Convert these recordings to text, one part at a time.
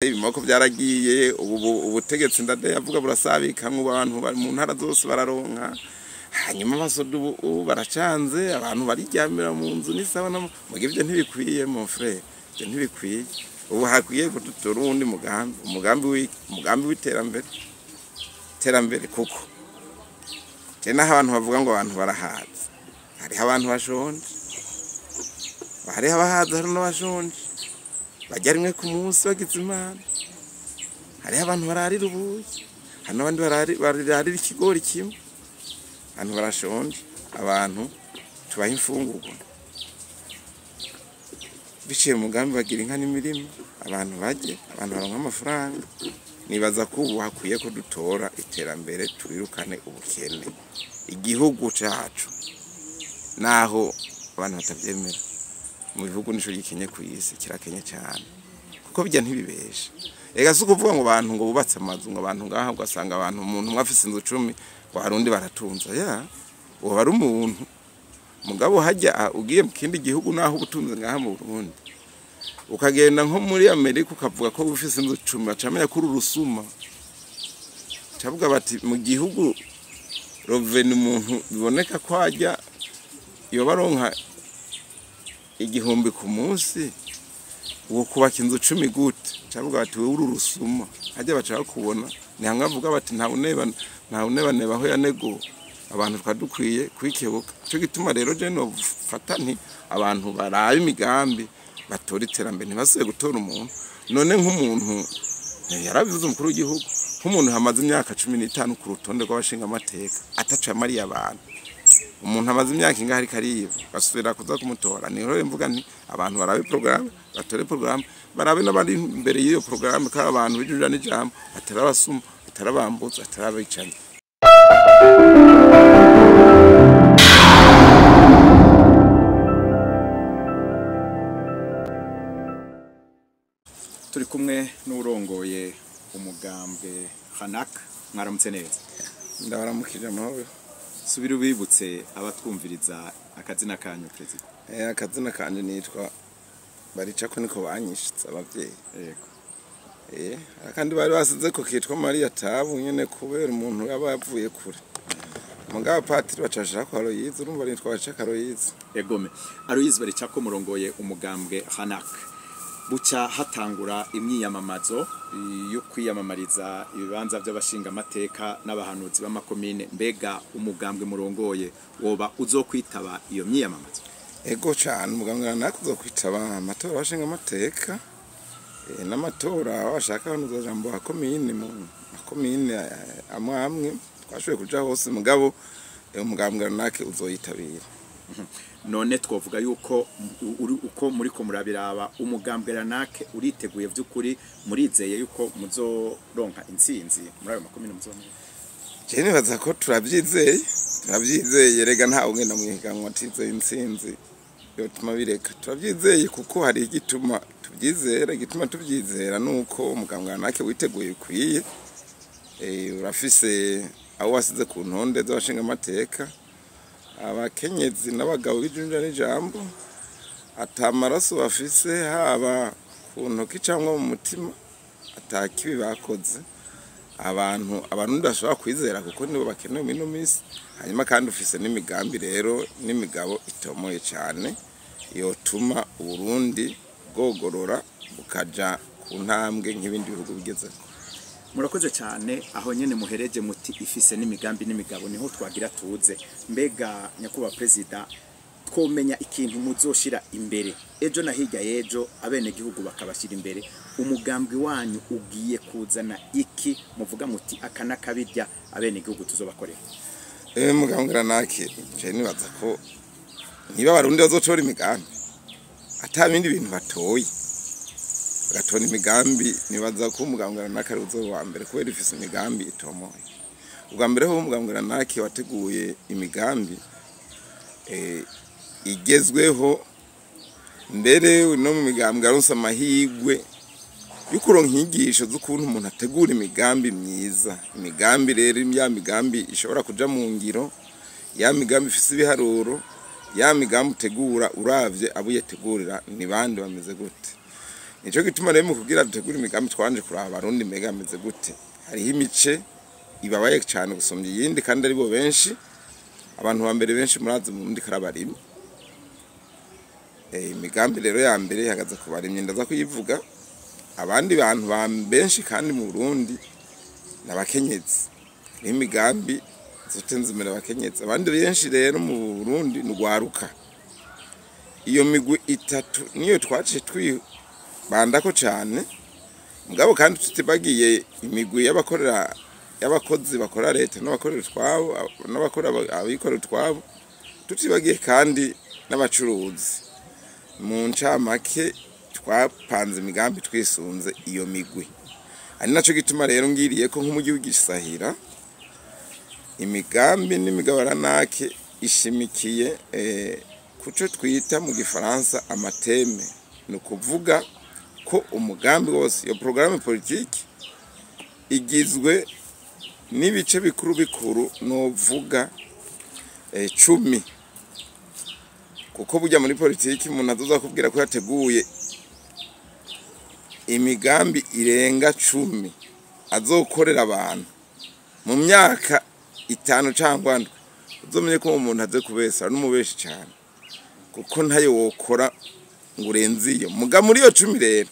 Ibimoko byaragiye, ubu ubutegetsi ndade yavuga burasabikamwe, abantu bari mu ntara zose bararonka. Hanyuma abasoda ubu baracanze, abantu bariryamira mu nzu n'isawa na muga. Ibyo ntibikwiye, mon frère, ibyo ntibikwiye. Ubu hakwiye kudutora uwundi mugambi, umugambi w'iterambere, iterambere. Kuko je naho abantu bavuga ngo abantu barahaze, hariho abantu bashonje, hariho abahaze, hari n'abashonje bajya rimwe ku munsi bagize Imana. Hariho abantu bararira ubuyi, hari n'abandi bararira ikigori kimwe. Abantu barashonje, abantu tubaha imfungurwa biciye mu mugambi bagira inka n'imirima, abantu barye, abantu baronka amafaranga. Nibaza ko ubu hakwiye ko dutora iterambere, twirukane ubukene. Igihugu cacu, naho abantu batavyemera, mu bihugu nico gikenye ku isi, kirakenye cyane, kuko bijya ntibibesha. Ega si ukuvuga ngo abantu ngo bubatse amazu, ngo abantu ngaha ugasanga abantu umuntu umwe afise inzu 10, ngo hari undi baratunze ya uwo ari umuntu. Mugabo hajya ugiye mu kindi gihugu, naho ubutunzi ngaha mu Burundi, ukagenda nko muri Amerika ukavuga ko ufise inzu 10, bacamenya ko uri urusuma. Cavuga bati mu gihugu revenu umuntu biboneka ko ajya yoba aronka 1000 ku munsi, uwo kubaka inzu 10 gute? Cavuga bati wewe uri urusuma. Hajya baca bakubona ni hamwe bavuga bati nta uneba, nta uneba neba aho yanego. Abantu twari dukwiye kwikebuka. Ico gituma rero je nofata nti abantu barabe imigambi, batora iterambere, ntibasubiye gutora umuntu. None nk'umuntu yarabivuze umukuru w'igihugu, nk'umuntu hamaze imyaka 15 ku rutonde rw'abashinga amateka ataco yamariye abantu, umuntu amaze imyaka ingahe ariko ariba, basubira kuza kumutora? Niho rero mvuga nti abantu barabe programme, batore programme, barabe n'abari imbere y'iyo programme, ko abantu bijurira n'ijambo, atari abasuma, atari abambutsi, atari abicanyi. Turi kumwe n'urongoye umugambwe Hanak. Mwaramutse neza? Ndabaramukije, amahoro. Subira ubibutse abatwumviriza akazina kanyu, perezida. Akazina kanje nitwa Baricako, niko banyishitse abavyeyi. Kandi bari basize ko kitwa Maria Tabu nyene, kubera umuntu yaba yavuye kure. Mugabo patiri bacashira ko Aloyizi, urumva nitwa Baricako Aloyizi. Egome Aloyizi Baricako, murongoye umugambwe Hanak. Buca hatangura imyiyamamazo yo kwiyamamariza ibibanza by'abashinga amateka n'abahanuzi b'amakomine. Mbega umugambwe murongoye woba uzokwitaba iyo myiyamamazo? Ego cane, umugambwe Hanak uzokwitaba amatora y'abashinga amateka n'amatora bashaka abahanuzi jambo wa komine, mu makomine amwe amwe twashoboye kuja hose, mugabo umugambwe Hanak uzoyitabira. None twovuga yuko uko muriko murabiraba, umugambwe Hanak uriteguye vy'ukuri? Murizeye yuko muzoronka intsinzi muri ayo makomine muzomwe? Je nibaza ko turavyizeye, turavyizeye. Rega ntawe ugenda mwihiganwa atizeye intsinzi, yotuma bireka. Turavyizeye kuko hari igituma tubyizera. Igituma tubyizera nuko umugambwe Hanak witeguye bikwiye. Urafise aho wasize ku ntonde z'abashinga amateka, abakenyezi n'abagabo b'ijunja n'ijambo, ata maraso bafise haba ku ntoki cyangwa mu mutima, ata kibi bakoze, abantu abarundi bashobora kwizera, kuko nibo bakenewe muri ino minsi. Hanyuma kandi ufise n'imigambi rero n'imigabo itomoye cyane yotuma Uburundi bwogorora bukaja ku ntambwe nk'ibindi bihugu bigezeko. Murakoze cyane. Aho nyene muhereje muti ifise n'imigambi n'imigabo, niho twagira tuze. Mbega nyakubahwa perezida, twomenya ikintu muzoshira imbere ejo na hirya y'ejo, abenegihugu bakabashyira imbere? Umugambi wanyu ugiye kuzana iki, muvuga muti aka n'akabirya abenegihugu tuzobakorera? Mugambwe Hanak, je nibaza ko niba abarundi bazotora imigambi ata bindi bintu batoye, bagatora imigambi, nibaza ko umugambwe Hanak ari uzoba uwa mbere, kubera ifise imigambi itomoye. Ubwa mbere ho umugambwe Hanak wateguye imigambi igezweho. Mbere no mu migambwe aronse amahirwe yo kuronka inyigisho z'ukuntu umuntu ategura imigambi myiza. Imigambi rero, ya migambi ishobora kuja mu ngiro, ya migambi ifise ibiharuro, ya migambi utegura uravye abo uyetegurira ni bande, bameze gute. Nico gituma rero mu kugira dutegure imigambi twanje kuraba Abarundi mbega ameze gute. Hariho imice ibabaye cane gusumvya iyindi, kandi aribo benshi. Abantu ba mbere benshi murazi mu Burundi karabarimyi. Imigambi rero ya mbere ihagaze ku barimyi, ndaza kuyivuga. Abandi bantu ba benshi kandi mu Burundi n'abakenyezi. Hariho imigambi izoteza imbere abakenyezi. Abandi benshi rero mu Burundi ni urwaruka. Iyo migwi itatu niyo twaciye twibandako cane, mugabo kandi tutibagiye imigwi y'abakorera, y'abakozi bakora leta n'abakorera utwabo, n'abakora abikorera utwabo, tutibagiye kandi n'abacuruzi. Mu ncamake twapanze imigambi twisunze iyo migwi. Ari naco gituma rero ngiriye ko nk'umujyi w'igisahira imigambi n'imigabaranake ishimikiye kuco twita mu gifaransa ama thèmes. Ni ukuvuga ko umugambi wose, iyo programme politique, igizwe n'ibice bikuru bikuru novuga 10, kuko burya muri politiki umuntu azoza kubwira ko yateguye imigambi irenga 10 azokorera abantu mu myaka 5 cyangwa 7, uzomenye ko umuntu aze kubesa n'umubeshi cyane, kuko ntayo wokora ngo urenze iyo. Muga muri iyo 10 rero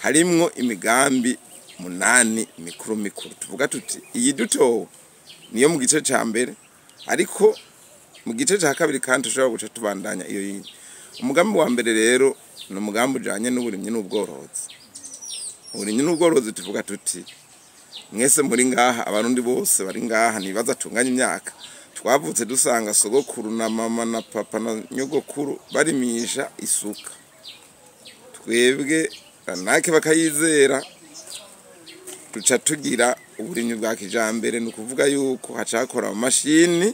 harimwo imigambi 8 mikuru mikuru. Tuvuga tuti iyi dutowe niyo mu gice ca mbere, ariko mu gice ca kabiri kandi tushobora guca tubandanya iyo yindi. Umugambi wa mbere rero ni umugambi ujanye n'uburimyi n'ubworozi. Uburimyi n'ubworozi tuvuga tuti mwese muri ngaha, Abarundi bose bari ngaha nibaza tunganya imyaka, twavutse dusanga sogokuru na mama na papa na nyogokuru barimisha isuka, twebwe ranake bakayizera, duca tugira uburimyi bwa kijambere. Ni ukuvuga yuko hacakora amamashini,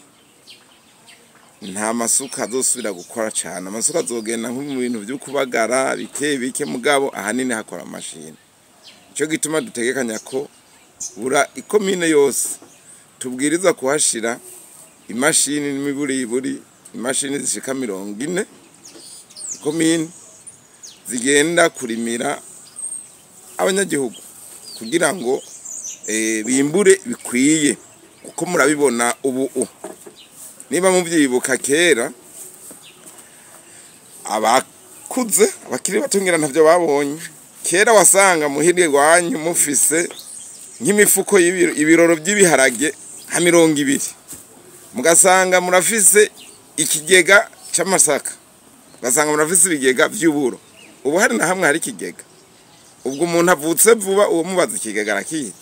nta masuka azosubira gukora cane. Amasuka azogenda nko mu bintu vyo kubagara bike bike, mugabo ahanini hakora amashini. Ico gituma dutegekanya ko bura ikomine yose tubwiriza kuhashira imashini n'imiburiburi, imashini zishika 40 ikomine, zigenda kurimira abanyagihugu kugira ngo bimbure bikwiye. Kuko murabibona ubu, niba muvyibuka kera, abakuze abakiri bato ngira ntavyo babonye. Kera wasanga muhirwe wanyu mufise nk'imifuko ibiroro by'ibiharage nka 20, mugasanga murafise ikigega c'amasaka, ugasanga murafise ibigega vy'uburo. Ubu hari na hamwe hari ikigega? Ubwo umuntu avutse vuba uwo mubaza ikigega arakizi.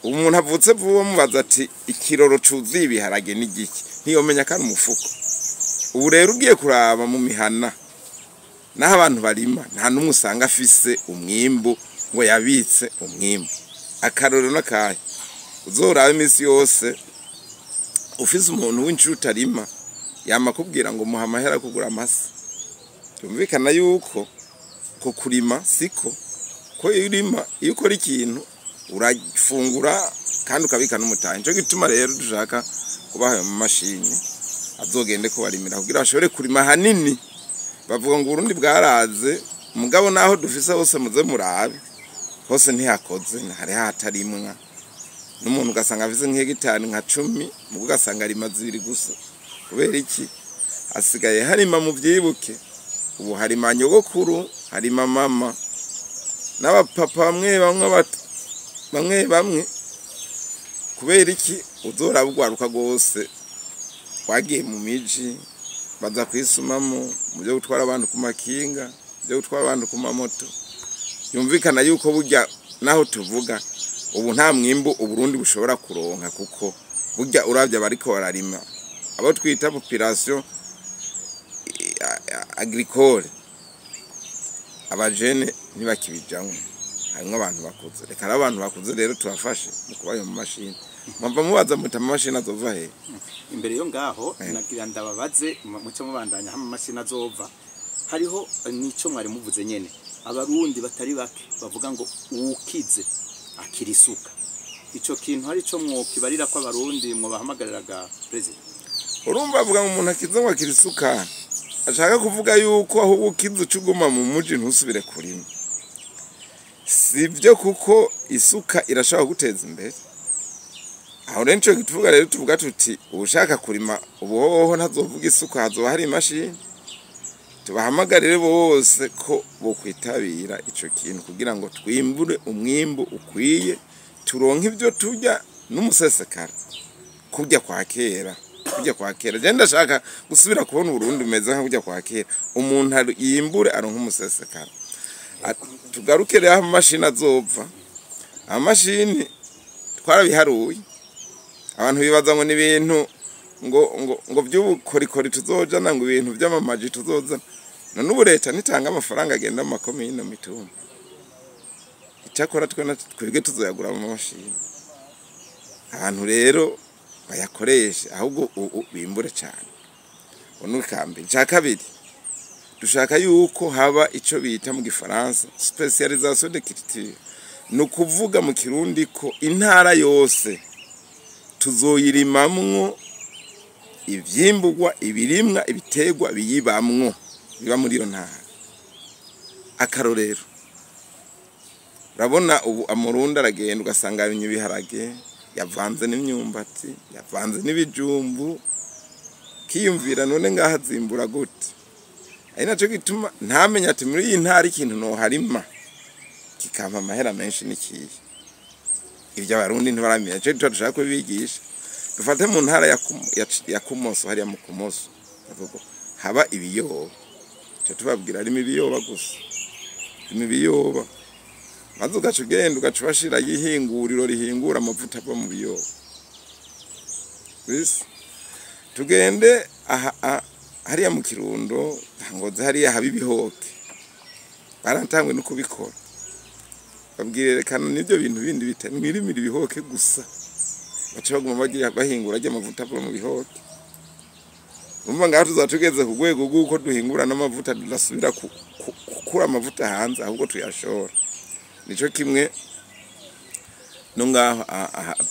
Ubu umuntu avutse vuba mubaza ati ikiroro cuzuye ibiharage ni giki, ntiyomenya ko ari umufuko. Ubu rero ugiye kuraba mu mihana naho abantu barima, nta n'umwe usanga afise umwimbu ngo yabitse umwimbu. Akarorero n'akahe? Uzoraba iminsi yose ufise umuntu w'inshuti arima, yama akubwira ngo muha amahera kugura amase. Byumvikana yuko ko kurima siko ko iyo urima, iyo ukora ikintu urafungura kandi ukabika n'umutahe. Nico gituma rero dushaka kubaha ayo mamashini azogende kubarimira kugira bashobore kurima hanini. Bavuga ngo Uburundi bwaraze, mugabo naho dufise hose muze murabe hose ntihakoze, hari hatarimwa n'umuntu ugasanga afise nk'hegitari nka 10, mugo ugasanga arima 2 gusa. Kubera iki? Asigaye harima mu vyibuke. Ubu harima nyogokuru, harima mama n'abapapa bamwe bamwe bamwe bamwe. Kubera iki? Uzoraba urwaruka rwose twagiye mu miji, baza kwisumamo mu byo gutwara abantu ku makinga, byo gutwara abantu ku mamoto. Yumvikana yuko burya naho tuvuga ubu nta mwimbu Uburundi bushobora kuronka, kuko burya uravye abariko bararima, abo twita population agricole, abajene ntibakibijamwo, harimwo abantu bakuze. Reka rero abantu bakuze rero tubafashe mu kubaha mu mashini. Mwumva mubaza muti amamashini azova hehe? Imbere yo ngaho nagira ndababaze, muce mubandanya hamwe amamashini azova. Hariho nico mwari muvuze nyene, Abarundi batari bake bavuga ngo uwukize akira isuka. Ico kintu hari ico mwokibarira ko Abarundi mwobahamagariraga, President? Urumva bavuga ngo umuntu akize ngo akira isuka, ashaka kuvuga yuko aho ukize uca uguma mu muji ntusubire kurima. Sibyo, kuko isuka irashobora guteza imbere. Aho rero nico tuvuga, rero tuvuga tuti ushaka kurima ubuhoho ntazovuga isuka, hazoba hari imashini. Tubahamagarire bose ko bokwitabira ico kintu kugira ngo twimbure umwimbu ukwiye, turonke ibyo turya n'umusesekara. Kurya kwa kera, kurya kwa kera, je ndashaka gusubira kubona Uburundi bumeze nka kurya kwa kera, umuntu yimbure aronke umusesekara. Tugaruke rero aho amamashini azova. Amamashini twarabiharuye. Abantu bibaza ngo ni ibintu ngo by'ubukorikori tuzojana, ngo ibintu by'amamaji tuzozana. None ubu leta nitanga amafaranga agenda mu makomine, mu mitumba. Icyakora twe twebwe tuzoyagura mu mashini. Abantu rero bayakoreshe, ahubwo bimbure cyane. Ubu ni icya kabiri, dushaka yuko haba icyo bita mu Gifaransa spécialisation de culture. Ni ukuvuga mu Kirundi ko intara yose tuzoyirimamwo ivyimburwa, ibirimwa, ibiterwa biyibamwo, biba muri iyo ntara. Akarorero, urabona ubu amurundi aragenda ugasanga yarimye ibiharage yavanze n'imyumbati, yavanze n'ibijumbu, kiyumvira none ngaha azimbura gute? Ari naco gituma ntamenya ati muri iyi ntara ikintu noharima kikampa amahera menshi n'ikihe. Ibyo Abarundi ntibaramenya, nico gituma dushaka kubibigisha. Dufate mu ntara ya Kumoso, hariya mu Kumoso bavuga haba ibiyoba, tuca tubabwira harimo ibiyoba gusa, harimo ibiyoba, maze ugaca ugenda ugaca ubashirayo ihinguriro rihingura amavuta ava mu biyoba. Kwisi tugende aha hariya mu Kirundo, Ngozi, hariya haba ibihoke, baratangwe no kubikora. Babwirerekana n'ibyo bintu bindi bita mwirimira ibihoke gusa, baca baguma bagira bahingura ajya amavuta ava mu bihoke. Urumva ngaho tuzaba tugeze ku rwego rw'uko duhingura n'amavuta, tudasubira gukura amavuta hanze, ahubwo tuyashora. Nico kimwe no ngaho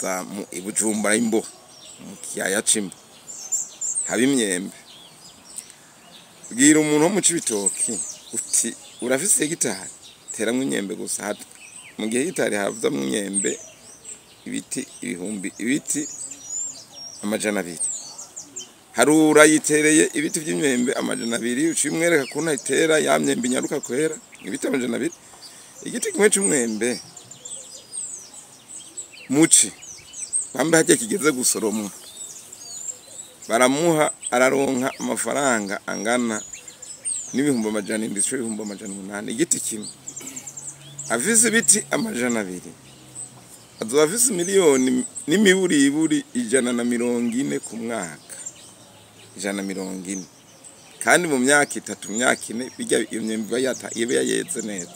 za mu i Bujumbura, Imbo, mu kiyaya c'Imbo haba imyembe. Bwira umuntu wo mu Cibitoki uti urafise hegitari, teramwo imyembe gusa. Mu gihe hegitari havamwo imyembe ibiti ibihumbi, ibiti 200, harura yitereye ibiti vy'imyembe 200, uciye umwereka ukuntu ayitera ya myembe inyaruka kwera. Ibiti 200, igiti kimwe c'umwembe muci bambe harya kigeze gusoromwa, baramuha, araronka amafaranga angana n'700,000, 800,000, igiti kimwe. Afise ibiti 200, azoba afise miliyoni n'imiburiburi 140 ku mwaka, 140. Kandi mu myaka 3, myaka 4, bijya iyo myembe iba yayeze neza.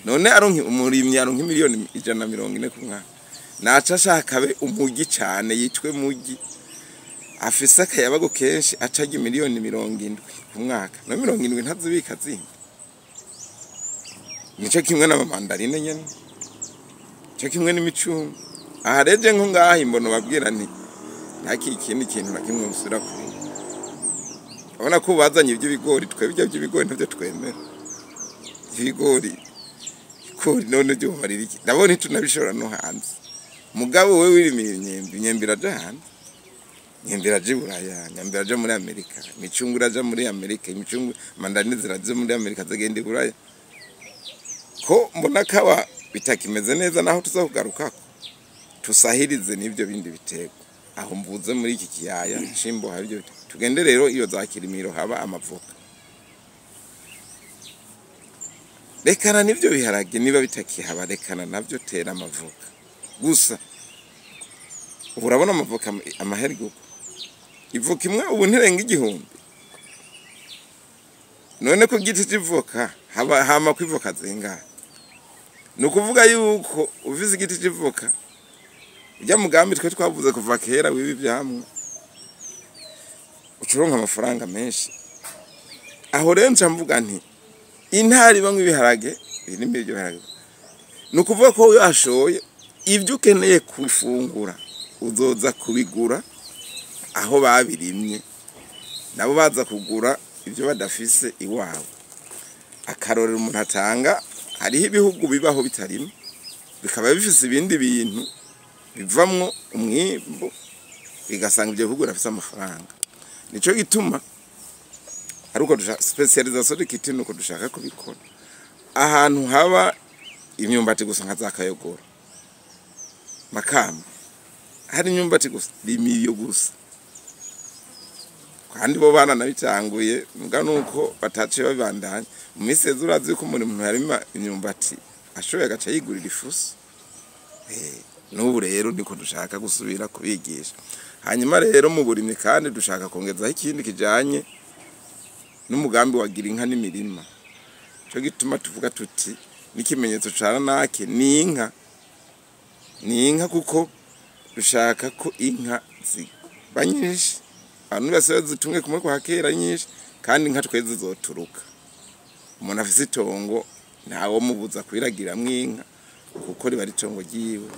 None aronka, umurimyi aronka miliyoni 140 ku mwaka, naca ashaka abe umugi cane, yitwe mugi, afise akayabago kenshi, aca arya miliyoni 70 ku mwaka. No 70 ntazibika zindi. Nico kimwe n'amamandarine nyene, nico kimwe n'imicungwe. Aha rero nko ngaha imbono babwira nti ntaki ikindi kintu na kimwe musubira kurima. Urabona ko bazanye iby'ibigori, twebwe ibyo by'ibigori ntabyo twemera. Ibigori ibigori none byomarira iki? Ndabona ntitunabishora no hanze. Mugabo wewe wirimira imyembe, imyembe iraja hanze, imyembe iraja i Buraya, imyembe iraja muri Amerika, imicungwe iraja muri Amerika, imicungwe, mandarine ziraja muri Amerika, zigenda i Buraya. Ko mbona kawa bitakimeze neza, naho tuza kugarukako, tusahirize n'ibyo bindi biterwa. Aho mvuze muri iki kiyaya c'Imbo haba ibyo. Tugende rero iyo za Kirimiro haba amavoka. Rekana n'ibyo biharage niba bitakihaba, rekana navyo, tera amavoka gusa. Ubu urabona amavoka amahera iguko ivoka imwe ubu ntirenga 1000. None ko giti c'ivoka haba hama kwivoka zingahe? Ni ukuvuga yuko ufise igiti c'ivoka, ujya mugambi twe twavuze kuva kera w'ibi vyamwa, ucuronka amafaranga menshi. Aho rero nca mvuga nti intara ibamwo ibiharage, birimo ibyo biharage, ni ukuvuga ko washoye ibyo ukeneye gufungura uzoza kubigura aho babirimye, nabo baza kugura ibyo badafise iwabo. Akarorero umuntu atanga Hariho ibihugu bibaho bitarima, bikaba bifise ibindi bintu bivamwo umwimbu, bigasanga ibyo bihugu birafise amafaranga. Nico gituma ariko dushaka spécialisation de culture, nuko dushaka kubikora ahantu haba imyumbati gusa, nka za Kayogoro, Makamba, hari imyumbati gusa, rimiyo gusa. Kandi bo bana nabitanguye mbwa nuko bataciye babibandanya. Mu minsi yeze urazi ko umuntu yarima imyumbati ashoboye agaca yigurira ifuso. N'ubu rero niko dushaka gusubira kubigisha. Hanyuma rero mu burimyi kandi dushaka kongezaho ikindi kijanye n'umugambi wa gira inka n'imirima. Cyo gituma tuvuga tuti n'ikimenyetso ca ranake ni inka, ni inka, kuko dushaka ko inka ziba nyinshi, abantu bose bazitunge kumwe kwa kera nyinshi. Kandi inka tweze zizoturuka, umuntu afise itongo ntawo mubuza kwiragiramwo inka, kuko riba ari itongo ryiwe.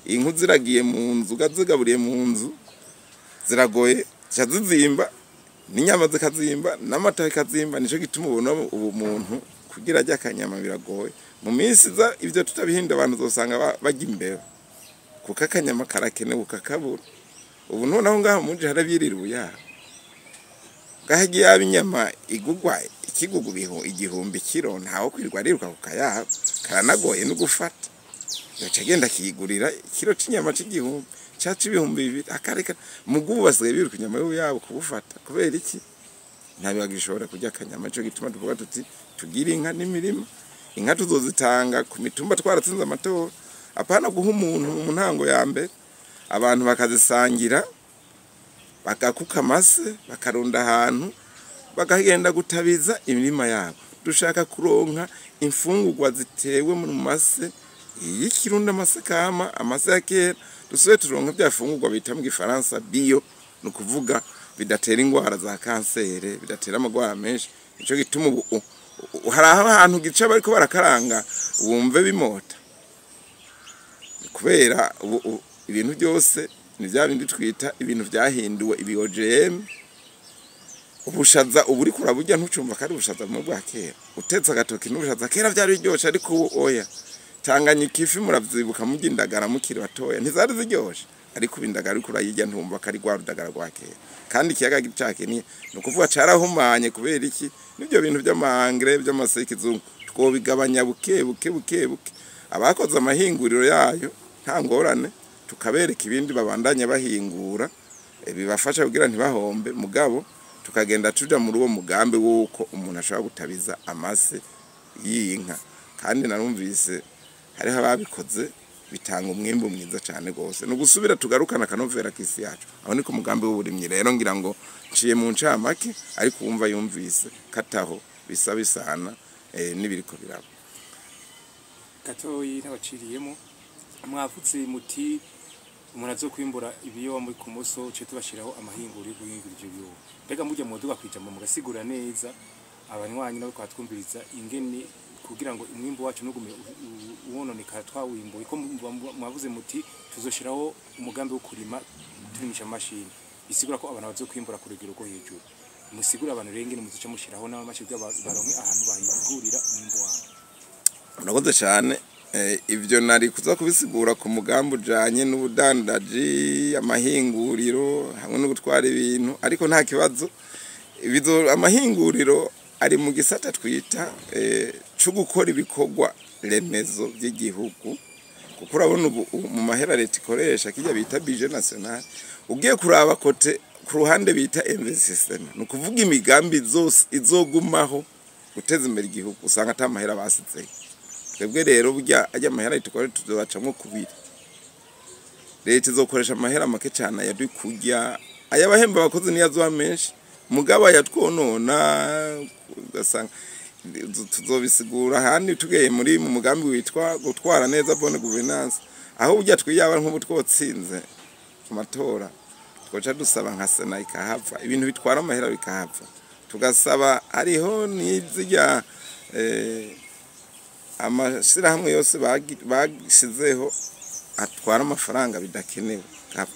Inka ziragiye mu nzu, zigaburiye mu nzu, ziragoye, zica zizimba, n'inyama zikazimba, n'amata bikazimba. Nico gituma ubona ubu muntu kugira arye akanyama biragoye. Mu minsi iza ivyo tutabihinda, abantu uzosanga barya imbeba, kuko akanyama karakenewe ukakabura. Ubu noneho ngaha mu muji harabirira ubuyaha ngahagiye yaba inyama igugwa ikigugu 1000 kiro, ntawo kwirirwa ariruka kukayaha, karanagoye no gufata. Yoca agenda akiyigurira ikiro c'inyama c'1000 ca c'2000, akareka. Mugubu basigaye biruka inyama y'ubuyabo kubufata. Kubera iki? Ntabagishobora kurya akanyama. Ico gituma tuvuga tuti tugire inka n'imirima. Inka tuzozitanga ku mitumba twaratsinze amatora, apana guha umuntu mu ntango ya mbere. Abantu bakazisangira, bagakuka amase, bakarunda ahantu, bakagenda gutabiza imirima yabo. Dushaka kuronka imfungurwa zitewe mu mase y'ikirundi, amase kama, amase ya kera. Dusubire turonka bya fungurwa bita mu gifaransa bio, ni ukuvuga bidatera ingwara za kansere, bidatera amagwara menshi. Nico gituma ubu hari ahantu gica bariko barakaranga wumve bimota, kubera ubu ibintu byose ni bya bindi twita ibintu byahinduwe, ibi OGM. Ubushaza ubu uriko uraburya ntucumva ko ari ubushaza bumwe bwa kera. Utetse agatoki n'ubushaza kera byari biryoshe, ariko ubu oya. Tanganyika ifi muravyibuka murya indagara mukiri batoya, ntizari ziryoshe, ariko ubu indagara uriko urayirya ntumva ko ari rwa rudagara rwa kera. Kandi ikiyaga ca Kenya ni ukuvuga carahumanye. Kubera iki? N'ivyo bintu vy'ama engrais, vy'amase y'ikizungu. Twobigabanya buke buke buke buke. Abakoze amahinguriro yayo nta ngorane, tukabereka ibindi babandanya bahingura, bibafasha kugira ntibahombe. Mugabo tukagenda tuja muri uwo mugambi w'uko umuntu ashobora gutabiza amase y'inka. Kandi narumvise hariho ababikoze bitanga umwimbu mwiza cyane rwose. Ni ugusubira tugarukana akanovera k'isi yacu. Aho ni ku mugambi w'uburimyi. Rero ngira ngo nciye mu ncamake, ariko uwumva yumvise kataho bisa bisana n'ibiriko biraba. Gatoyi ntabaciriyemo, mwavutse muti umuntu azokwimbura ibiyoba muri kumoso ce tubashiraho amahinguro yo guhingura ivyo biyoba. Mbega mujya muduga kwijambo mugasigura neza abanywanyi nabo twatwumviriza ingene kugira ngo umwimbu wacu ntugume wononekara twawimbuye, ko mwavuze muti tuzoshiraho umugambi wo kurima turimisha amashini, bisigura ko abantu bazokwimbura ku rugero rwo hejuru. Musigura abantu rero ingene muzoca mushiraho n'amamashini kugira baronke ahantu bahingurira umwimbu wabo. Urakoze cyane. Ibyo nari kuza kubisigura ku mugambi ujanye n'ubudandaji, amahinguriro hamwe no gutwara ibintu, ariko nta kibazo. Amahinguriro ari mu gisata twita co gukora ibikorwa remezo by'igihugu, kuko urabona ubu mu mahera leta ikoresha kijya bita budget national, ugiye kuraba côté ku ruhande bita investissement, ni ukuvuga imigambi zose izogumaho guteza imbere igihugu, usanga ata mahera basizeyo. Twebwe rero burya ajya amahera tukora tuzobacamwo kubiri. Leta izokoresha amahera make cyane aya kurya, ay'abahemba abakozi niyo azoba menshi, mugabo ayatwonona ugasanga tuzobisigura ahandi tugeye muri mu mugambi witwa gutwara neza, bonne gouvernance, aho burya twiyaba nk'ubu twotsinze ku matora, twoca dusaba nka sena ikahava, ibintu bitwara amahera bikahava. Tugasaba hariho n'izirya amashirahamwe yose bashizeho atwara amafaranga bidakenewe.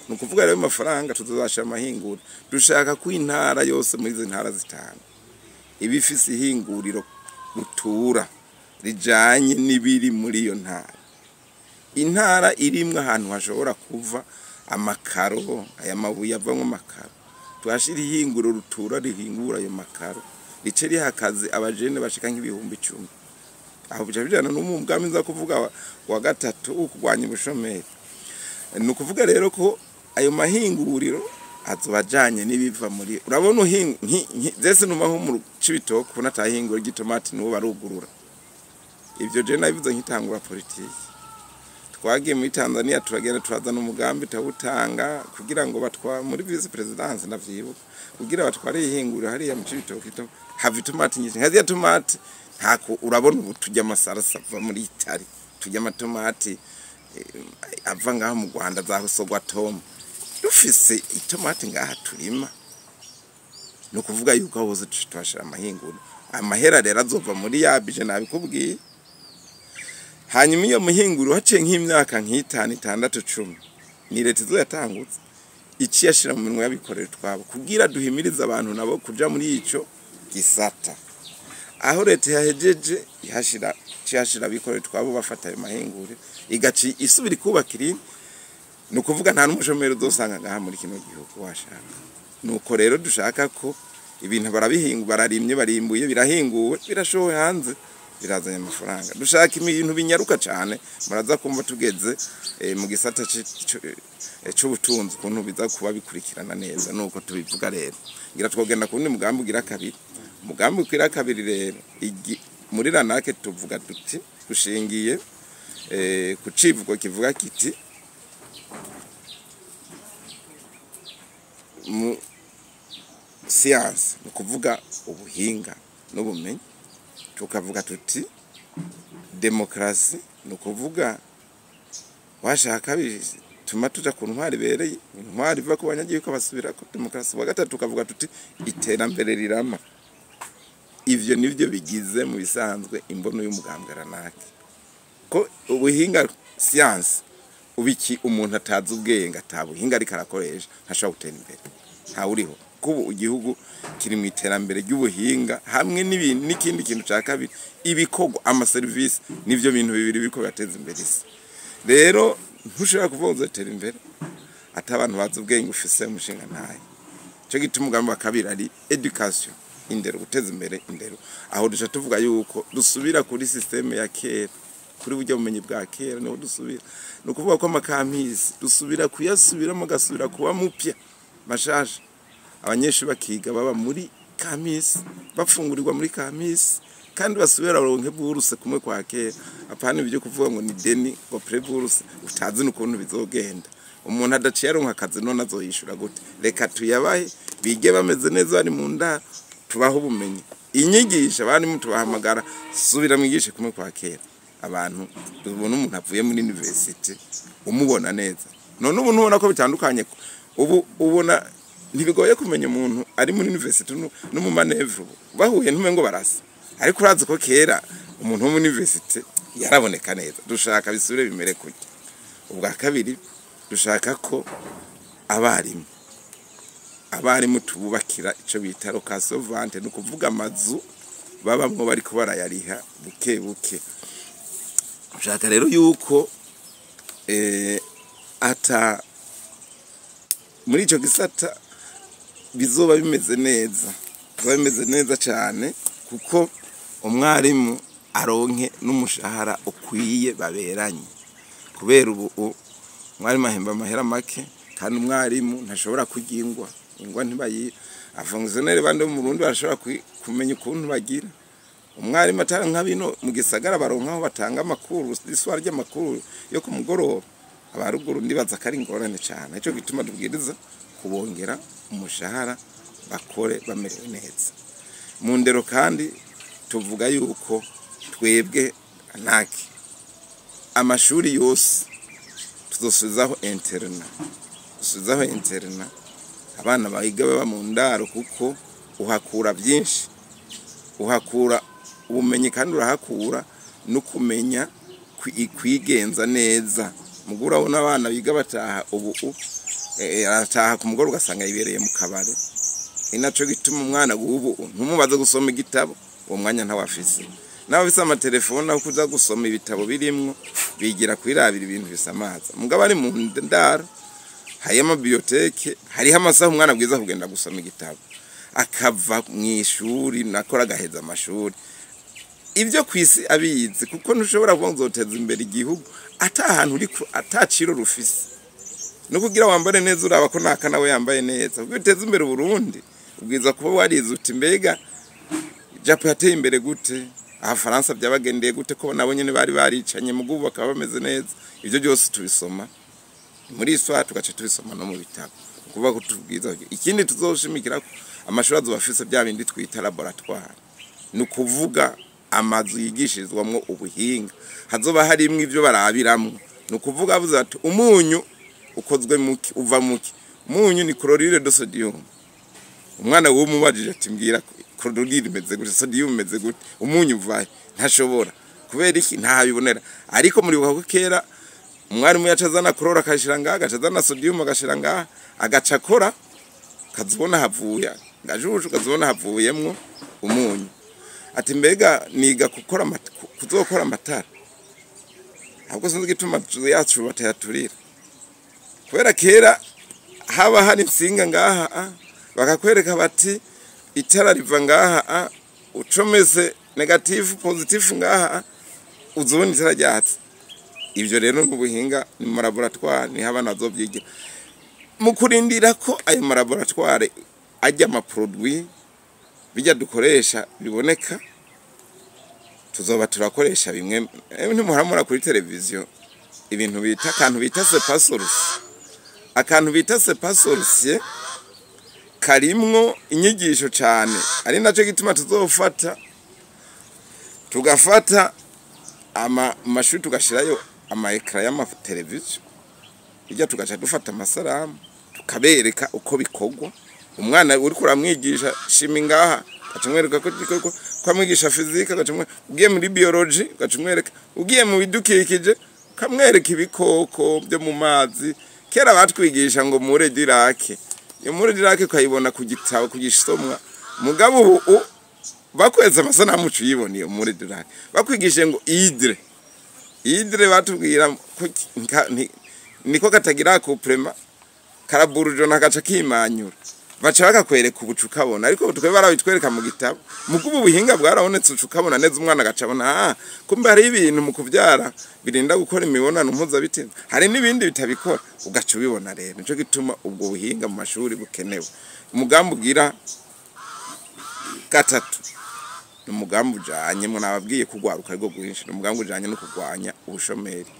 Ni ukuvuga rero amafaranga tuzobasha amahingura. Dushaka ko intara yose muri izi ntara zitanu iba ifise ihinguriro rutura. rijanye n'ibiri muri iyo ntara. Intara irimwo ahantu hashobora kuva amakaro, aya mabuye avamwo amakaro, tuhashira ihinguro rutura rihingura ayo makaro, rice riha akazi abajene bashika nk'10,000. Aho bica bijana n'umugambi nza kuvuga wa gatatu wo kurwanya ubushomeri. Ni ukuvuga rero ko ayo mahinguriro azoba ajanye n'ibiva muri, urabona zese numa nko mu Cibitoke ubona atahinguro ry'itomati n'ubu barugurura. Ivyo je nabivuze nkitangura politiki. Twagiye muri Tanzania turagenda turazana umugambi tawutanga kugira ngo batwa muri vice presidence ndavyibuka, kugira batware ihinguriro hariya mu Cibitoke hava itomati nyinshi. Nka ziriya tomati ntako urabona ubu turya amasarasa ava muri Itali, turya amatomati ava ngaho mu Rwanda za sogwa tomu. Dufise itomati ngaha turima, ni ukuvuga yuko aho hose tuhashira amahinguriro. Amahera rero azova muri ya bije nabikubwiye. Hanyuma iyo muhinguriro haciye nk'imyaka nk'itanu, itandatu, 10, ni leta izoyatangutse iciye ashira mu minwe y'abikorera utwabo kugira duhimirize abantu nabo kuja muri ico gisata. Aho leta yahejeje ihashira abikorera utwabo bafata ayo mahinguriro, igaci isubira ikubaka irindi. Ni ukuvuga nta n'umushomeri uzosanga ngaha muri kino gihugu washaka. Nuko rero dushaka ko ibintu barabihinga, bararimye, barimbuye, birahinguwe, birashowe hanze, birazanye amafaranga. Dushaka ibintu binyaruka cane, muraza kumva tugeze mu gisata c'ubutunzi ukuntu biza kuba bikurikirana neza. Nuko tubivuga rero. Ngira twogenda kundi mugambi ugira kabiri. Umugambi ugira kabiri rero, muri Ranake tuvuga duti dushingiye ku civugo kivuga kiti mu science, ni ukuvuga ubuhinga n'ubumenyi. Tukavuga tuti demokrasi, ni ukuvuga washaka bituma tuja ku ntwari ibereye, intwari iva ku banyagihugu basubira ku demokrasi. Wa gatatu tukavuga tuti iterambere rirama. Ivyo nivyo bigize mu bisanzwe imbono y'umugambwe Ranake. Ko ubuhinga science ubiki umuntu atazi ubwenge atabuhinga ariko arakoresha ntashobora gutera imbere, ntawuriho. Kubu igihugu kiri mu iterambere ry'ubuhinga hamwe n'ikindi kintu ca kabiri, ibikorwa, amaserivisi, nivyo bintu bibiri biriko birateza imbere isi. Rero ntushobora kuvuga ngo uzotera imbere ata abantu bazi ubwenge ufise umushinga ntaye. Ico gituma umugambi wa kabiri ari education, indero, guteza imbere indero. Aho duca tuvuga yuko dusubira kuri systeme ya kera, kuri burya bumenyi bwa kera niho dusubira. Ni ukuvuga ko amakampisi dusubira kuyasubiramo agasubira kuba mupya mashasha. Abanyeshuri bakiga baba muri kamisi, bafungurirwa muri kamisi, kandi basubira baronke buruse kumwe kwa kera. Apana ibyo kuvuga ngo ni deni ngo pre-buruse utazi n'ukuntu bizogenda. Umuntu adaciye aronka akazi none azoyishura gute? Reka tuyabahe bige bameze neza bari mu ndaro, tubaho ubumenyi. Inyigisho abarimu tubahamagara, subira mwigishe kumwe kwa kera. Abantu tubona umuntu avuye muri university umubona neza. None ubu ntubona ko bitandukanye? Ubu ubona ntibigoye kumenya umuntu ari muri university no mu manevre bahuye ntume ngo barasa. Ariko urazi ko kera umuntu wo muri university yaraboneka neza. Dushaka bisubire bimere kujya. Ubwa kabiri dushaka ko abarimu tububakira ico bita location vente, ni ukuvuga amazu babamwo bariko barayariha buke buke. Dushaka rero yuko ata muri ico gisata bizoba bimeze neza, bizoba bimeze neza cyane, kuko umwarimu aronke n'umushahara ukwiye baberanye. Kubera ubu umwarimu ahemba amahera make, kandi umwarimu ntashobora kurya ingwa, ingwa ntibayi abafonctionnaire bandi bo mu Burundi barashobora kumenya ukuntu bagira. Umwarimu atari nka bino mu gisagara baronka aho batanga amakuru, iswara ry'amakuru yo ku mugoroba. Abaruguru ndibaza ko ari ingorane cyane. Nico gituma tubwiriza kubongera umushahara bakore bamerewe neza. Mu ndero kandi tuvuga yuko twebwe Ranake amashuri yose tuzosubizaho interna, dusubizaho interna abana bahiga baba mu ndaro, kuko uhakura byinshi, uhakura ubumenyi kandi urahakura no kumenya kwigenza neza. Mugura urabona abana biga bataha ubu arataha ku mugoroba ugasanga yibereye mu kabare. Ni naco gituma umwana w'ubu ntumubaze gusoma igitabo, uwo mwanya ntawafise. N'abafise amatelefone, aho kuza gusoma ibitabo birimwo, bigira kwirabira ibintu bisamaza. Mugabo ari mu ndaro, hariyo ama bibliothèques, hariho amasaha umwana abwiza kugenda gusoma igitabo, akava mu ishuri nakora, agaheza amashuri, ibyo ku isi abizi, kuko ntushobora kuvuga ngo uzoteza imbere igihugu ata hantu uri, ataciro rufise. No kugira wambare neza, uraba ko naka nawe yambaye neza. Kuko uteza imbere Burundi, ubwiza kuba warize uti: mbega Japo yateye imbere gute? Abafaransa byabagendeye gute, ko nabo nyene bari baricanye, mugubu bakaba bameze neza? Ibyo byose tubisoma muri histoire, tugaca tubisoma no mu bitabo. Kuvuga ko tubwiza ikindi tuzoshimikira ko amashuri azoba afise bya bindi twita laboratoire, ni ukuvuga amazu yigishirizwamwo ubuhinga, hazoba harimwo ivyo barabiramwo. Ni ukuvuga avuze ati: umunyu ukozwe muki, uva muki? Umunyu ni chlorure de sodium. Umwana w'umubajije ati: mbwira, chlorure imeze gute? Sodium imeze gute? Umunyu uvahe? Ntashobora. Kubera iki? Ntabibonera. Ariko muribuka ko kera umwarimu yaca azana chlore akayishira ngaha, agaca azana sodium agashira ngaha, agaca akora, kazibona havuye gajushu, kazibona havuyemwo umunyu. Ati: mbega niga gukora kuzokora amatara? Ahubwo sinzi igituma amazu yacu batayaturira, kubera kera haba hari insinga ngaha, bakakwereka bati: itara riva ngaha, ucomese négatif, positif ngaha, uzubona itara ryatse. Ivyo rero n'ubuhinga, ni mu laboratoire, niho abana bazovyigira. Mu kurindira ko ayo ma laboratoire ajya, ama produits bijya dukoresha biboneka, tuzoba turakoresha bimwe. Ntimuhora kuri televiziyo ibintu bita, akantu bita C'est pas sorcier? Akantu bita C'est pas sorcier karimwo inyigisho cane. Ari naco gituma tuzofata, tugafata ama mashuri, tugashirayo ama écrans y'amateleviziyo bijya, tugaca dufata amasaramu, tukabereka uko bikorwa. Umwana uriko uramwigisha chimie ngaha, ugaca umwereka ko amwigisha physique, ugaca ugiye muri biologie, ugaca umwereka, ugiye mu bidukikije, ukamwereka ibikoko byo mu mazi. Kera batwigisha ngo mure dirake, iyo mure dirake ukayibona ku gitabo, ku gisomwa. Mugabo ubu bakweza amasanamu, uca uyibona iyo mure dirake. Bakwigishije ngo hydre, hydre batubwira ko niko katagira accouplement, karaburujona, gaca kimanyura, baca bakakwereka ubucu ukabona. Ariko twe barabitwereka mu gitabo, mugo ubu buhinga bwarabonetse, ucu ukabona neza. Umwana agaca abona: ah, kumbe hari ibintu mu kuvyara birinda gukora imibonano mpuzabitsina, hari n'ibindi bitabikora, ugaca ubibona. Rero nico gituma ubwo buhinga mu mashuri bukenewe. Umugambi ugira gatatu ni umugambi ujanye, mwo nababwiye kugwaruka ariko rwinshi, ni umugambi ujanye no kurwanya ubushomeri,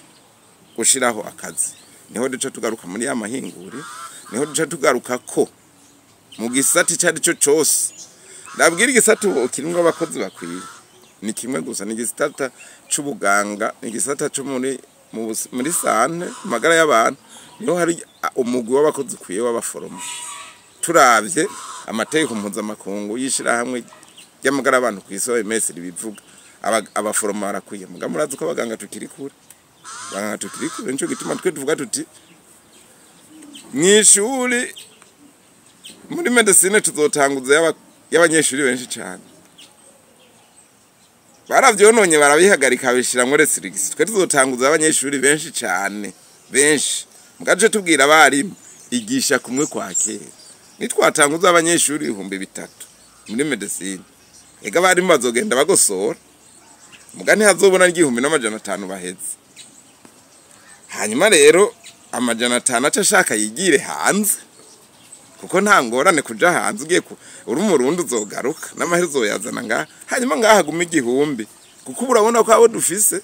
gushiraho akazi. Niho duca tugaruka muri ya mahinguri, niho duca tugaruka ko mu gisata ico ari cyo cose. Ndabwira, igisata ubu kirimwo abakozi bakwiye ni kimwe gusa, ni igisata c'ubuganga, ni igisata co muri santé, magara y'abantu. Niho hari umugwi w'abakozi ukwiye w'abaforoma. Turavye amategeko mpuzamakungu y'ishirahamwe ry'amagara y'abantu kw'isi, OMS, ribivuga, abaforoma barakwiye. Muga murazi ko abaganga tukiri kure, abaganga tukiri kure. Nico gituma twe tuvuga tuti mw'ishuri muri médecine tuzotanguza y'abanyeshuri benshi cane. Baravyononye, barabihagarika, babishiramwo restriction. Twe tuzotanguza abanyeshuri benshi cane, benshi. Mugace tubwira abarimu: igisha kumwe kwa kera. Nitwatanguza abanyeshuri 3000 muri médecine, ega abarimu bazogenda bagosora, muga ntihazobona n'1500 baheze. Hanyuma rero 500 aca ashaka yigire hanze, kuko nta ngorane kuja hanze. Ugiye uri umurundi, uzogaruka n'amahera uzoyazana ngaha. Hanyuma ngaha haguma 1000, kuko ubu urabona ko abo dufise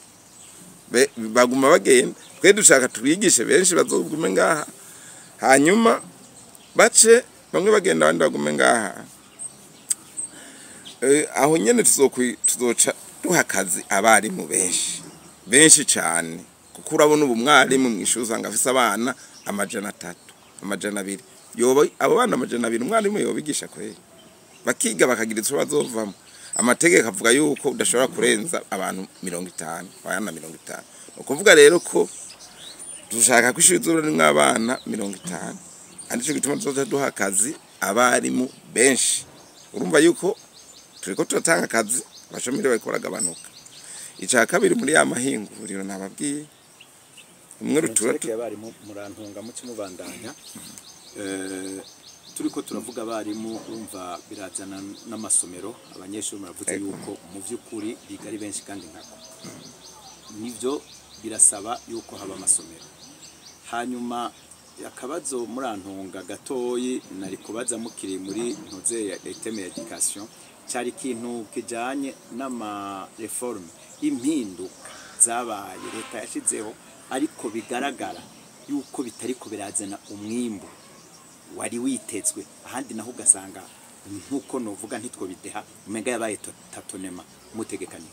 baguma bagenda. Twe dushaka tubigishe benshi bazogume ngaha, hanyuma bace bamwe bagenda, abandi bagume ngaha. Aho nyene tuzoca duha akazi abarimu benshi, benshi cane, kuko urabona ubu mwarimu mw'ishuri usanga afise abana 300, 200. Yoba abo bana 200 umwarimu yobigisha kweri, bakiga, bakagira ico bazovamo? Amategeko avuga yuko udashobora kurenza abantu 50, abana 50. Ni ukuvuga rero ko dushaka ko ishuri rizoba ririmwo abana 50, arico gituma tuzoca duha akazi abarimu benshi. Urumva yuko turiko turatanga akazi, abashomeri bariko baragabanuka. Ica kabiri, muri ya mahinguriro nababwiye umwe rutura. Turekeye abarimu, murantunga muce mubandanya. Turiko turavuga abarimu, urumva birazana n'amasomero, abanyeshuri. Muravuze yuko mu by'ukuri biga ari benshi, kandi nkako nivyo birasaba yuko haba amasomero. Hanyuma akabazo, murantunga gatoyi, nari kubaza mukiri muri ntuze ya thème ya éducation, cyari ikintu kijanye n'ama réformes, impinduka zabaye leta yashizeho, ariko bigaragara yuko bitariko birazana umwimbu wari witezwe. Ahandi naho ugasanga nkuko novuga ntitwo bideha, umenga yabaye tâtonnement mutegekanye.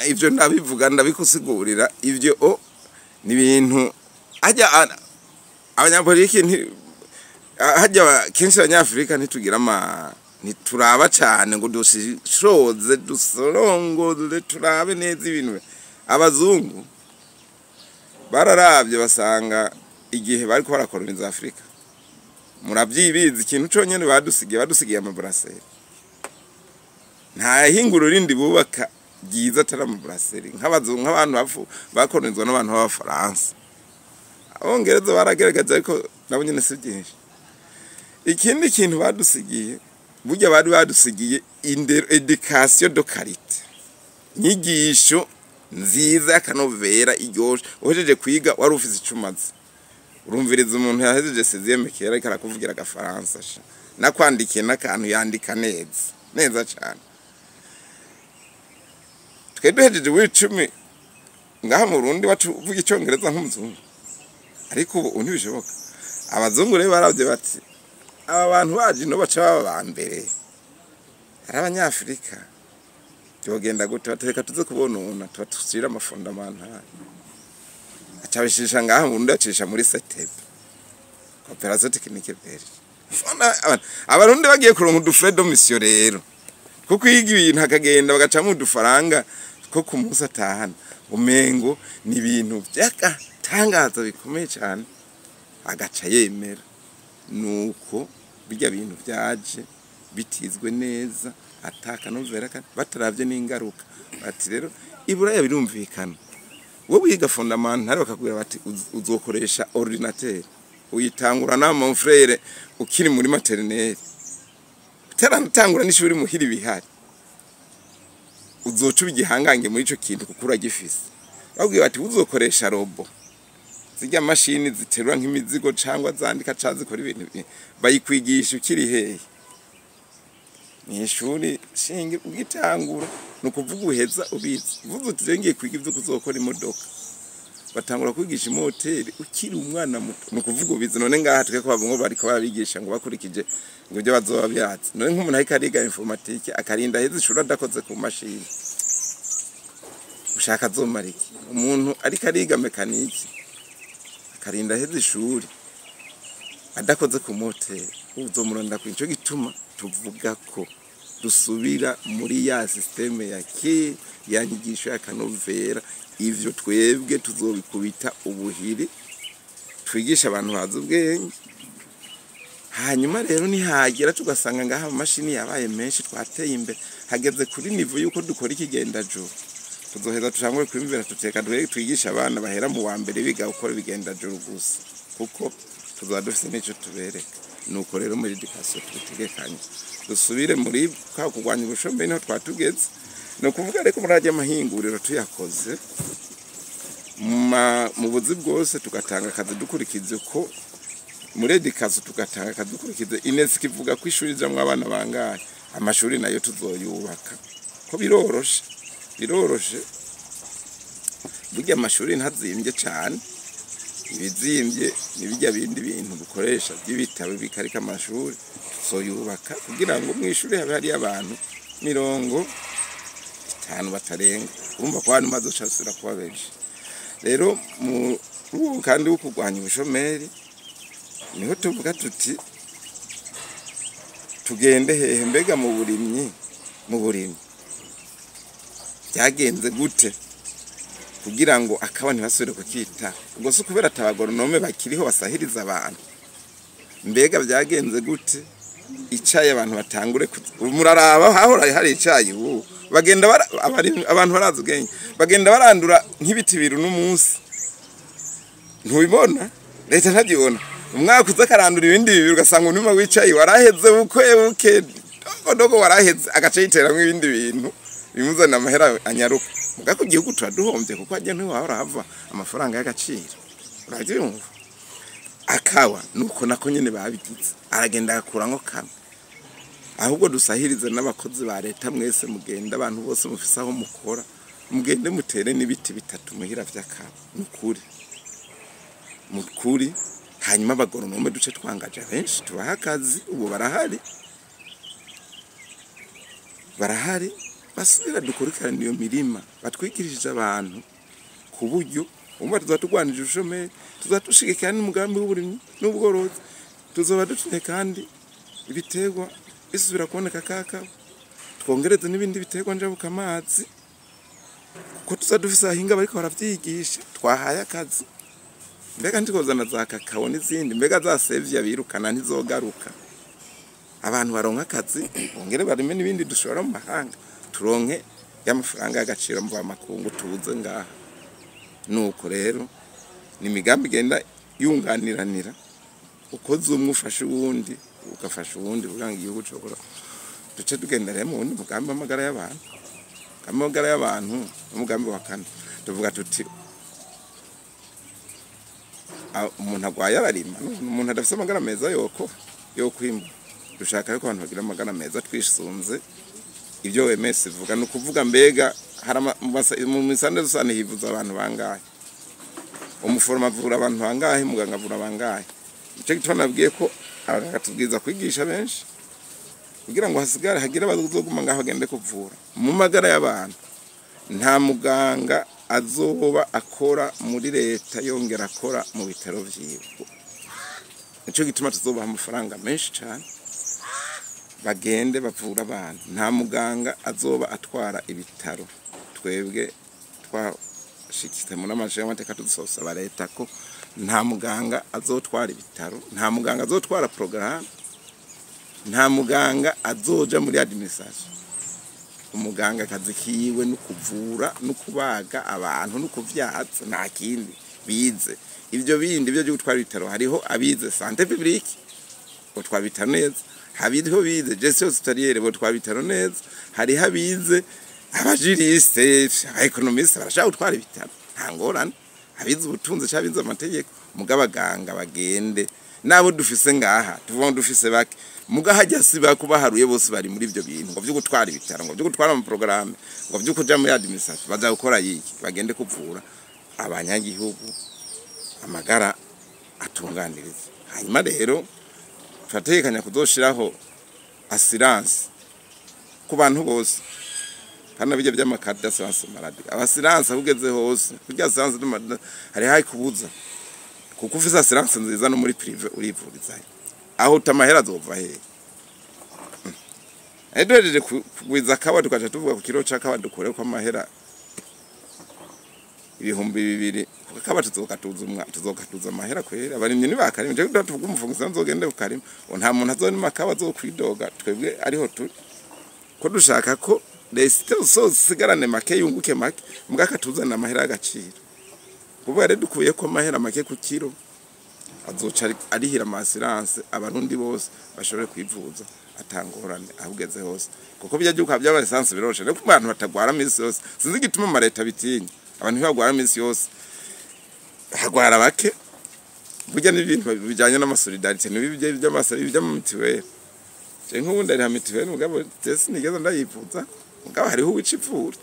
Ivyo ndabivuga, ndabikusigurira. Ivyo o ni ibintu hajya abanyapolitiki hajya kenshi abanyafurika ntitugira ama ntituraba cane ngo dushishoze, dusorongore, turabe neza ibintu. Abazungu bararavye basanga igihe bariko barakoloniza Afurika, muravyibizi, ikintu conyene badusigiye ama brasseries. Nta hinguro rindi bubaka ryiza atari ama brasseries. Nk'abazungu, nk'abantu bafu bakolonizwa n'abantu b'Abafaransa, Abongereza baragerageza, ariko nabo nyene si byinshi. Ikindi kintu badusigiye, burya bari badusigiye indero, éducation de qualité, inyigisho nziza y'akanovera iryoshe. Uhejeje kwiga wari ufise ico umaze. Urumviriza umuntu yahejeje sixième kera ariko arakuvugira agafaransa sha, nakwandikiye n'akantu yandika neza neza cane. Twe duhejeje w'icumi ngaha mu Burundi wacu uvuga Icongereza nk'umuzungu, ariko ubu ntibishoboka. Abazungu rero baravye bati aba bantu baje ino baca baba ba mbere ari Abanyafurika, byogenda gute? Batereka tuze kubonona tuba tusubire ama fondamentales. Acabishisha ngaha mu Burundi, acisha muri CTB, Coopération Technique Belge. Abarundi bagiye kuronka udu frais de mission rero, kuko yiga ibintu akagenda bagacamo udufaranga two ku munsi atahana, umengo ni ibintu by'agatangaza bikomeye cyane, agaca yemera. Nuko bijya bintu byaje bitizwe neza, atakanovera, bataravye n'ingaruka. Bati rero Iburaya birumvikana, wowe wiga fondamentale bakakubwira bati uzokoresha ordinateur, uyitangura na mon frère ukiri muri maternelle, utaratangura n'ishuri muhira ibihari, uzoca uba igihangange muri ico kintu kuko uragifise. Babwiye bati uzokoresha robot, zirya mashini ziterura nk'imizigo cangwa zandika canke zikora ibintu bayikwigisha ukiri hehe? Mw'ishuri shinge ugitangura. Ni ukuvuga uheza ubizi, uvuze uti rero ngiye kwiga ivyo kuzokora imodoka, batangura kwigisha imoteri ukiri umwana muto, ni ukuvuga ubizi. None ngaha twe ko bavuga ngo bariko barabigisha ngo bakurikije ngo ibyo bazoba byatsi, none nk'umuntu ariko ariga informatique akarinda aheza ishuri adakoze ku mashini, ushaka azomara iki? Umuntu ariko ariga mécanique akarinda aheza ishuri adakoze ku moteri, uzomuronda ku ico gituma tuvuga ko dusubira muri ya système ya ke ya nyigisho y'akanovera. Ivyo twebwe tuzobikubita ubuhiri, twigisha abantu bazi ubwenge. Hanyuma rero nihagera tugasanga ngaha amamashini yabaye menshi, twateye imbere, hageze kuri niveau yuko dukora ikigendajuru, tuzoheza tushangwe kwiyumvira tuteka duhere twigisha abana bahera mu wa mbere biga gukora ibigendajuru gusa, kuko tuzoba dufise n'ico tubereka. Nuko rero muri éducation tubitegekanye, dusubire muri kwa kurwanya ubushomeri, niho twatugeze. Ni ukuvuga reko muri arya mahinguriro tuyakoze mu buzi bwose, tugatanga akazi dukurikiza uko muri éducation, tugatanga akazi dukurikiza INES kivuga ko ishuri rijamwo abana bangahe, amashuri nayo tuzoyubaka ko biroroshe, biroroshe. Burya amashuri ntazimbye cane, ibizimbye ni bijya bindi bintu dukoresha by'ibitabo bikarika. Amashuri tuzoyubaka kugira ngo mu ishuri habe hariyo abantu 50 batarenga. Urumva ko hano bazoca basubira kuba benshi. Rero mu uwo kandi wo kurwanya ubushomeri niho tuvuga tuti tugende hehe? Mbega mu burimyi byagenze gute kugira ngo akaba ntibasubire kukita? Ubwo si ukubera ata agoronome bakiriho basahiriza abantu? Mbega byagenze gute icayi abantu batangure muraraba hahora hari icayi, ubu Bagenda abantu barazi ubwenge, bagenda barandura nk'ibiti bibiri n'umunsi, ntubibona, leta ntabyibona. Umwaka uza akarandura ibindi bibiri, ugasanga umurima wicaye waraheze buke buke, dogo waraheze, agaca yiteramwo ibindi bintu bimuzanira amahera anyaruka. Muga ku gihugu turaduhombye, kuko hajya ntiwahora hava amafaranga y'agaciro, urabyumva. Akawa nuko nako nyene babigize, aragenda agakuramwo kamwe. Ahubwo dusahirize n'abakozi ba leta mwese, mugenda abantu bose mufise aho mukora, mugende mutere n'ibiti bitatu muhira vy'akawa, nukuri mukuri. Hanyuma abagoronome duce twangaje benshi, tubaha akazi, ubu barahari, barahari, basubira dukurikirana iyo mirima batwikirije abantu, ku buryo umva tuzaba turwanije ubushomeri, tuzaba dushigikira n'umugambi w'uburimyi n'ubworozi, tuzoba dutumye kandi ibiterwa bisubira kuboneka, kaka twongereze n'ibindi biterwa njabukamazi, kuko tuza dufise abahinga bariko baravyigisha twahaye akazi. Mbega ntikozana za kakao n'izindi, mbega za sevya birukana ntizogaruka. Abantu baronka akazi, bongere barime n'ibindi dushora mu mahanga, turonke y'amafaranga y'agaciro mva makungu tuze ngaha. Nuko rero ni imigambi igenda yunganiranira, ukoze umwe ufasha uwundi, ugafasha uwundi, kugira ngo igihugu cokora. Duce tugenda rero mu wundi mugambi w'amagara y'abantu. Umugambi w'amagara y'abantu n'umugambi wa kane, tuvuga tuti umuntu agwaye ararima, umuntu adafise amagara meza yoko yokwimbura. Dushaka yuko abantu bagira amagara meza twisunze ibyo OMS ivuga. Ni ukuvuga mbega hari mu misande zose hivuza abantu bangahe, umuforoma avura abantu bangahe, muganga avura bangahe. Nico gituma nabwiye ko abaganga tubwiza kwigisha benshi, kugira ngo hasigare hagire abazoguma ngaho bagende kuvura. Mu magara y'abantu nta muganga azoba akora muri leta yongera akora mu bitaro vyiwe. Nico gituma tuzobaha amafaranga menshi cane bagende bavura abantu. Nta muganga azoba atwara ibitaro. Twebwe twashikitse muri amajana y'amateka tuzosaba leta ko nta muganga azotwara ibitaro, nta muganga azotwara programme, nta muganga azoja muri administration. Umuganga akazi kiwe no kuvura no kubaga abantu no kuvyaza, nta kindi bize. Ivyo bindi byo gutwara ibitaro hariho abize santé publique botwara ibitaro neza, hariho bize gestion hospitalière botwara ibitaro neza, hariho abize abajuriste, abaeconomiste barashaka gutwara ibitaro, nta ngorane, abize ubutunzi cyangwa abize amategeko. Mugabo abaganga bagende nabo dufise ngaha, tuvuga dufise bake, muga hajya si bakubaharuye bose bari muri ivyo bintu ngo vyo gutwara ibitaro, ngo vyo gutwara ama programme, ngo vyo kuja muri administration, baza gukora yiki? Bagende kuvura abanyagihugu amagara atunganiriza. Hanyuma rero turategekanya kuzoshiraho assurance ku bantu bose, kandi bijya by'amakadi d'assurance maladie, assurance ugeze hose, kurya assurance hari hayi kubuza, kuko ufise assurance nziza no muri privé urivurizayo, aho utamahera azova hehe? Duhejeje kugwiza kawa, tukaca tuvuga ku kiro c'akawa dukure ko amahera 2000, kuko kawa tuzokatuza tuzokatuza amahera kwera abarimyi nibakarima. Je tuvuga umufunguzi nzogende kukarima, nta muntu azonima kawa azokwidoga, twebwe ariho turi ko dushaka ko leta zosigarane make yunguke make, mbwa akatuzana amahera y'agaciro. Kuvuga rero dukuye ko amahera make ku kiro azoca arihira ama-assurance, abarundi bose bashobore kwivuza atangorane aho ugeze hose, kuko bijya byuka by'aba essence biroshe rero ku bantu batagwara misi yose. Sinzi igituma amareta bitinya abantu ntibagwara misi yose, hagwara bake. Burya n'ibintu bijyanye n'amasolidarité n'ibi by'amasari by'amamituweli, je nk'ubu ndariha mituweli, mugabo je sinigeze ndayivuza, mugabo hariho uwicivura,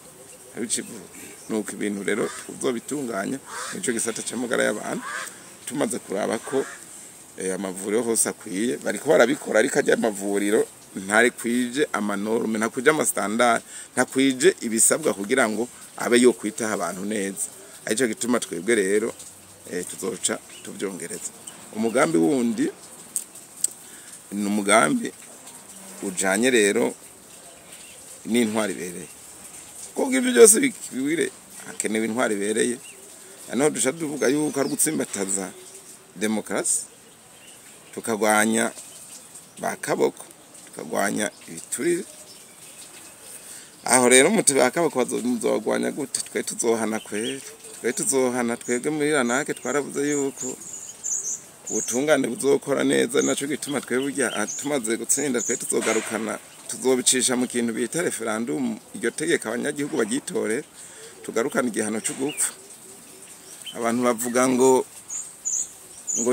hariho uwicivura. Nuko ibintu rero uzobitunganya nico gisata c'amagara y'abantu, tumaze kuraba ko amavuriro hose akwiye. Bariko barabikora, ariko ajya amavuriro ntari kwije amanorme, ntakwije amastandard, ntakwije ibisabwa kugira ngo abe yo kwitaho abantu neza. Arico gituma twebwe rero tuzoca tuvyongereza. Umugambi wundi ni umugambi ujanye rero n'intwari ibereye, kuko ibyo byose bigwire hakenewe intwari ibereye. Noneho duca tuvuga yuko ari ugutsimbataza demokarasi, tukagwanya ba kaboko, tukagwanya ibiturire. Aho rero mutibakaba muzogwanya gute? Twe tuzohana kweri, twe tuzohana. Twebwe muri ranake twaravuze yuko ubutungane buzokora neza, naco gituma twe burya tumaze gutsinda twe tuzogarukana, tuzobicisha mu kintu bita referendum, iryo tegeko abanyagihugu bagitore, tugarukana igihano cyo gupfa. Abantu bavuga ngo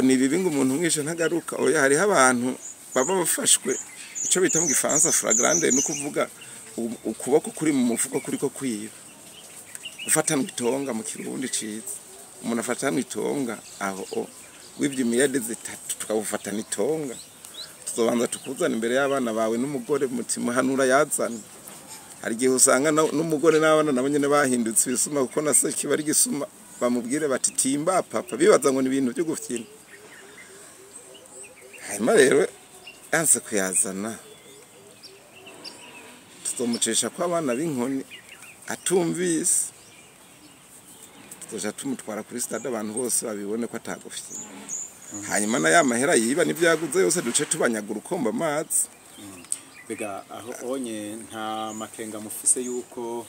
ni bibi ngo umuntu umwishe ntagaruka. Oya, hariho abantu baba bafashwe ico bita mu gifaransa flagrante, no kuvuga ukuboko kuri mu mufuko kuriko kwiba, gufatana itonga mu kirundi ciza. Umuntu afatana itonga aho wivye miliyardi 3 tukabufatana itonga, tuzobanza tukuzana imbere y'abana bawe n'umugore muti muhanura yazana. Hari igihe usanga n'umugore n'abana nabo nyene bahindutse ibisuma, kuko na se kiba ari gisuma, bamubwire bati timba papa, bibaza ngo ni ibintu byo gufyina. Hanyuma rero yanse kuyazana, tuzomucisha ko abana b'inkoni atumvise, tuzoja tumutwara kuri stade abantu bose babibone ko atagufyina. Hanyuma na ya mahera yiba n'ivyaguze yose duce tubanyagura ukomba amazi. Bega aho onye nta makenga mufise yuko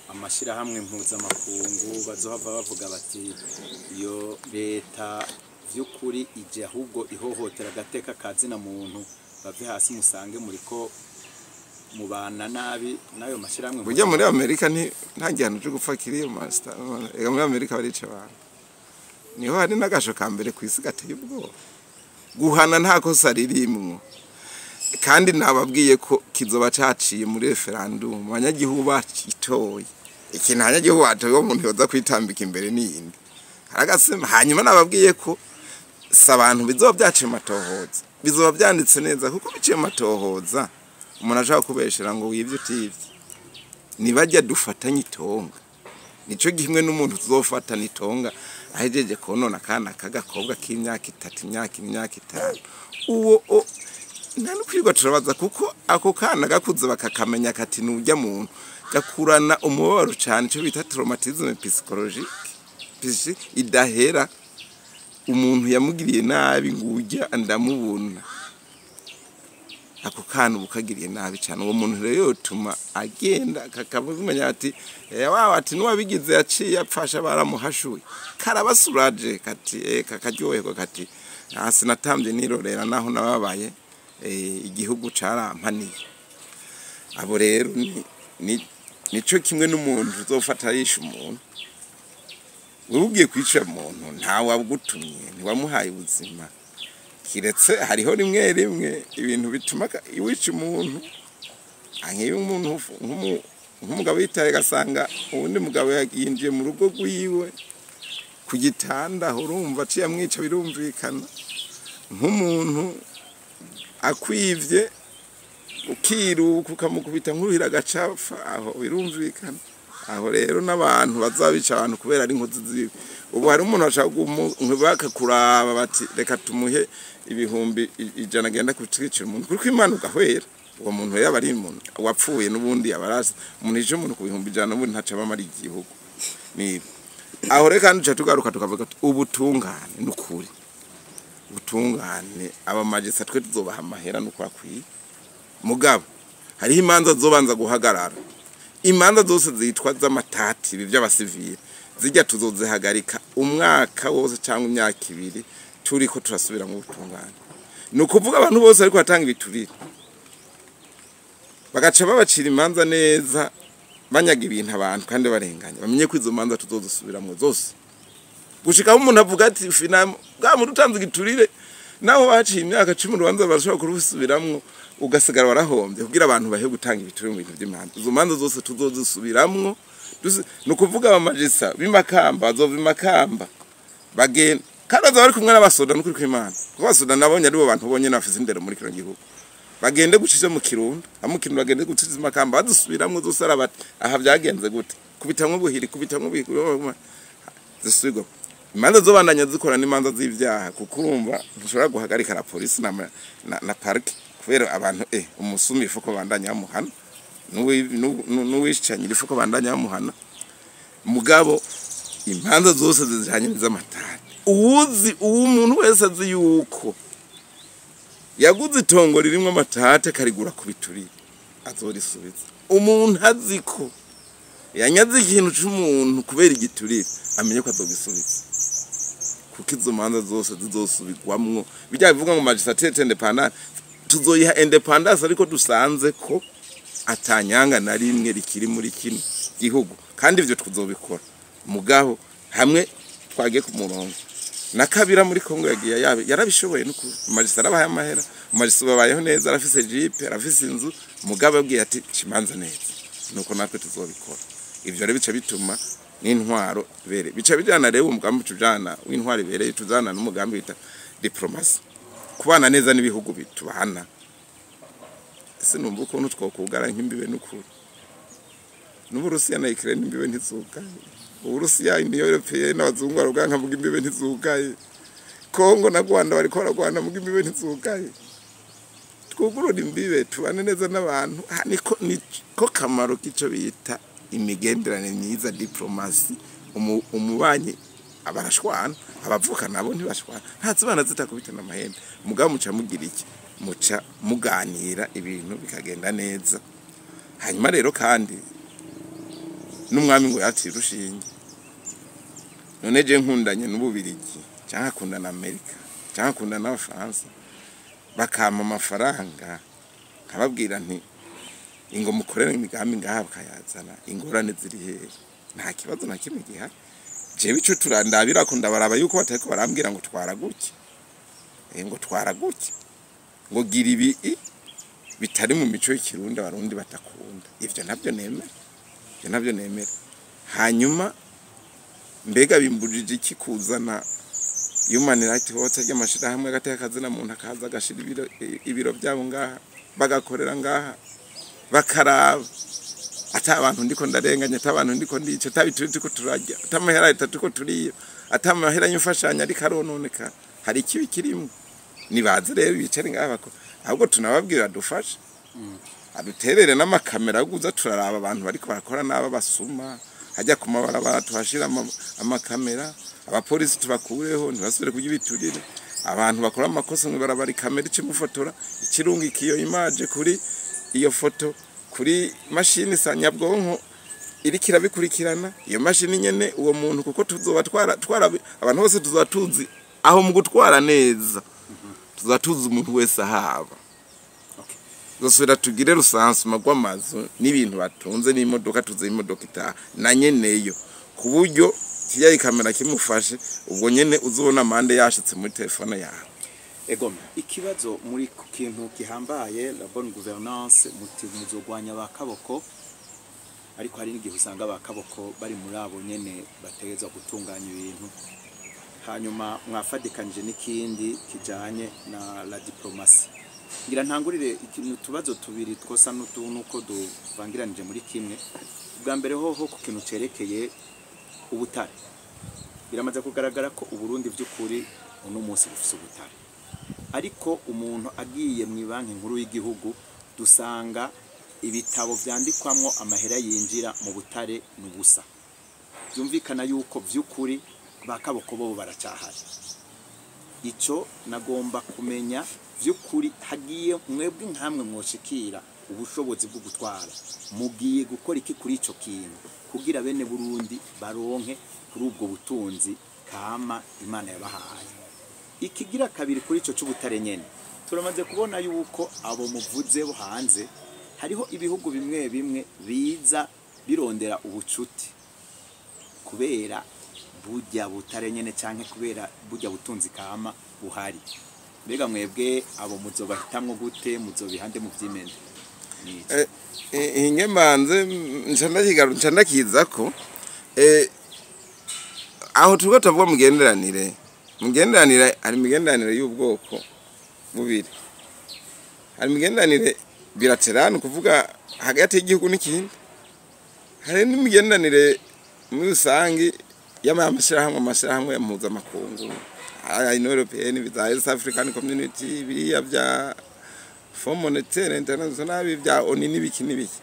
amashirahamwe mpuzamakungu bazohava bavuga bati iyo leta vy'ukuri ije ahubwo ihohotera agateka kazina muntu, bave hasi musange muriko mubana nabi nayo mashirahamwe? Burya muri Amerika nta gihano cyo gupfa kiriyo master. Ega muri Amerika barica abantu, niho hari n'agasho ka mbere kw'isi gateye ubwoba. Guhana nta kosa ririmwo, kandi nababwiye ko kizoba caciye muri referendum, abanyagihugu bacitoye. Ikintu abanyagihugu batoye umuntu yoza kwitambika imbere n'iyindi haragasema. Hanyuma nababwiye ko si abantu bizoba byaciye matohoza, bizoba byanditse neza, kuko biciye matohoza umuntu ashaka kubeshera ngo wivye utivye. Nibajya dufatanye itonga, nico gihimwe n'umuntu tuzofatana itonga ahejeje konona kana kagakobwa k'imyaka 3, imyaka 5, uwo nta nukwirwa turabaza, kuko ako kana gakuze bakakamenya kati nujya muntu gakurana umubabaro cyane, cyo bita traumatisme psychologique idahera. Umuntu yamugiriye nabi ngujya ndamubona, ako kana ubukagiriye nabi cyane. Uwo muntu rero yotuma agenda kakabumenya ati wawe ati nuwabigize yaciye apfasha baramuhashuye, karabasuraje kati kakaryoherwa kati sinatambye nirorera naho nababaye, igihugu carampaniye. Abo rero nico kimwe n'umuntu uzofata yisha umuntu. Wewe ugiye kwica umuntu ntawe agutumye, ntiwamuhaye ubuzima, kiretse hariho rimwe rimwe ibintu bituma wica umuntu. Nk'iyo umuntu nk'umugabo yitaye agasanga uwundi mugabo yinjiye mu rugo rwiwe ku gitanda, urumva aciye amwica, birumvikana. Nk'umuntu akwivye ukiruka ukamukubita nk'uruhira agacapfa, aho birumvikana. Aho rero n'abantu bazabica abantu kubera ari inkozi z'ibibi. Ubu hari umuntu ashaka bakakuraba bati reka tumuhe 100,000 agenda kucicira umuntu, kuko Imana ugahwera. Uwo muntu yaba ari umuntu wapfuye n'ubundi abarasa umuntu yica umuntu ku 100,000 n'ubundi ntaca abamara igihugu. Ni aho reka kandi duca tugaruka tukavuga ubutungane n'ukuri, ubutungane abamajisa twe tuzobaha amahera nuko akwiye. Mugabo hariho imanza zobanza guhagarara, imanza zose zitwa z'amatati ibi by'abasivile zijya tuzozihagarika umwaka wose cyangwa imyaka 2 turiko turasubira mu butungane. Ni ukuvuga abantu bose ariko batanga ibiturire bagaca babacira imanza neza, banyaga ibintu abantu kandi barenganya, bamenye ko izo manza tuzozisubiramwo zose. Gushikaho umuntu avuga ati finamo bwa muntu utanze igiturire naho baciye imyaka 10 urubanza barashobora kurusubiramwo, ugasigara warahombye, kugira abantu bahe gutanga ibiturire mu bintu by'imanza. Izo manza zose tuzozisubiramwo. Ni ukuvuga abamajisa b'imakamba bazova imakamba bagenda, kandi bazaba bari kumwe n'abasoda n'ukuri kw'Imana, kuko abasoda nabonye aribo bantu bonyene bafise indero muri kino gihugu. Bagende gucisha mu Kirundo, mu Kirundo bagende gucisha imakamba, badusubiramwo zose arabati aha byagenze gute, kubitamwo buhiri, kubitamwo buhiri, zisubirwa. Imanza zobandanya zikora n'imanza z'ivyaha, kuko urumva ntushobora guhagarika la polisi na parke kubera abantu umusumi ifuko bandanya bamuhana, n'uwicanyira ifuko bandanya bamuhana. Mugabo imanza zose zijanye n'amatati, uwuzi uwo wese azi yuko yaguze itongo ririmwo amatati akarigura ku biturire azorisubiza. Umuntu azi ko yanyaze ikintu c'umuntu kubera igiturire, amenye ko azogisubiza, kuko izo manza zose zizosubirwamwo. Bijya bivuga ngo magistrature indépendante, tuzoyiha indépendance, ariko dusanze ko atanyanga na rimwe rikiri muri kino gihugu. Kandi ivyo tuzobikora mugabo hamwe twagiye ku murongo. Na Kabira muri Kongo yagiye yabe yarabishoboye, nuko magistrat arabahaye amahera, magistrat babayeho neza, arafise jeep, arafise inzu, mugabo yabwiye ati cimanza neza. Nuko natwe tuzobikora. Ivyo rero bica bituma n'intwaro bere bica bijana rero umugambi tujana w'intwaro ibereye, tujana n'umugambi bita diplomatie, kubana neza n'ibihugu bitubana. Ese numva ukuntu twokugara nk'imbibe? N'ukuri n'Uburusiya na Ukraine imbibe ntizugaye. Uburusiya, Union Européenne, n'abazungu baruganga, muga imbibe ntizugaye. Kongo na Rwanda bariko baragwana, muga imbibe ntizugaye. Twugurura imbibe, tubane neza n'abantu. Ah, niko kamaro k'ico bita imigenderanire myiza, diplomatie. Umubanyi abarashwana, abavuka nabo ntibashwana, nta zibana zitakubitana amahembe, mugabo muca mugira iki? Muca muganira, ibintu bikagenda neza. Hanyuma rero kandi n'umwami ngo yatira urushinge. None je nkundanye n'Ububirigi, cyangwa nkunda na Amerika, cyangwa nkunda n'Abafaransa, bakampa amafaranga, nkababwira nti ingo mukorere imigambi ngaha, bakayazana, ingorane ziri hehe? Nta kibazo na kimwe gihari. Jewe ico turandabira ko ndabaraba yuko batariko barambwira ngo twara gutya, ngo twara gutya, ngo gira ibi bitari mu mico y'Ikirundi, Abarundi batakunda. Ivyo navyo nemera, ivyo navyo nemera. Hanyuma mbega bimbujije iki kuzana Human Rights Watch, ry'amashirahamwe agateka kazina muntu, akaza agashira ibiro byabo ngaha, bagakorera ngaha, bakaraba ata abantu ndiko ndarenganya, ata abantu ndiko ndica, ata bituri turiko turarya, ata amahera leta turiko turiyo, ata amahera y'imfashanyo ariko arononeka, hari ikibi kirimwo? Nibaze rero bicare ngaha bakora. Ahubwo tunababwira dufashe, aduterere n'amakamera yo kuza turaraba abantu bariko barakora n'aba basuma hajya ku mabarabara, tuhashira amakamera, abapolisi tubakureho, ntibasubire kurya ibiturire. Abantu bakora amakosa mw'ibarabara, ikamera ikimufotora, ikirungika iyo image kuri iyo foto kuri mashini sa nyabwonko iriko irabikurikirana. Iyo mashini nyene uwo muntu, kuko tuzoba twara abantu bose, tuzoba tuzi aho mu gutwara neza, tuzoba tuzi umuntu wese ahaba. Dusubira tugire recensement rw'amazu n'ibintu batunze n'imodoka, tuzi imodoka itaha na nyeneyo, ku buryo kirya ikamera kimufashe, ubwo nyene uzobona amande yashitse muri telefone yawe. Egome, ikibazo muri ku kintu gihambaye, la bonne gouvernance, muti muzogwanya ba kaboko, ariko hari n'igihe usanga ba kaboko bari muri abo nyene bategerezwa gutunganya ibintu. Hanyuma mwafadikanije n'ikindi kijanye na la diplomatie. Ngira ntangurire ikintu, tubazo tubiri twosa n'uko duvangiranije muri kimwe. Ubwa mbere hoho, ku kintu cerekeye ubutare, biramaze kugaragara ko Uburundi by'ukuri uno munsi bufise ubutare, ariko umuntu agiye mu Banki Nkuru y'Igihugu, dusanga ibitabo vyandikwamwo amahera yinjira mu butare n'ubusa. Byumvikana yuko vy'ukuri ba kaboko bo baracahari. Ico nagomba kumenya, vy'ukuri hagiye mwebwe nkamwe mwoshikira ubushobozi bwo gutwara, mugiye gukora iki kuri ico kintu kugira bene Burundi baronke kuri ubwo butunzi kama Imana yabahaye? Ikigira kabiri, kuri ico c'ubutare nyene, turamaze kubona yuko abo muvuze bo hanze, hariho ibihugu bimwe bimwe biza birondera ubucuti kubera burya butare nyene canke kubera burya butunzi kama buhari. Mbega mwebwe abo muzobahitamwo gute? Muzobihande mu vyimende? Ingemanze nca ndakiza ko aho turiko turavuga mugenderanire, hari imigenderanire y'ubwoko bubiri. Hari imigenderanire bilatérale, kuvuga hagati y'igihugu n'ikindi, hari n'imigenderanire muri rusangi y'amashirahamwe, amashirahamwe ya mpuzamakungu, Union Européenne, bya East African Community, biriya bya Fonds Monétaire International, bya ONU n'ibiki n'ibiki.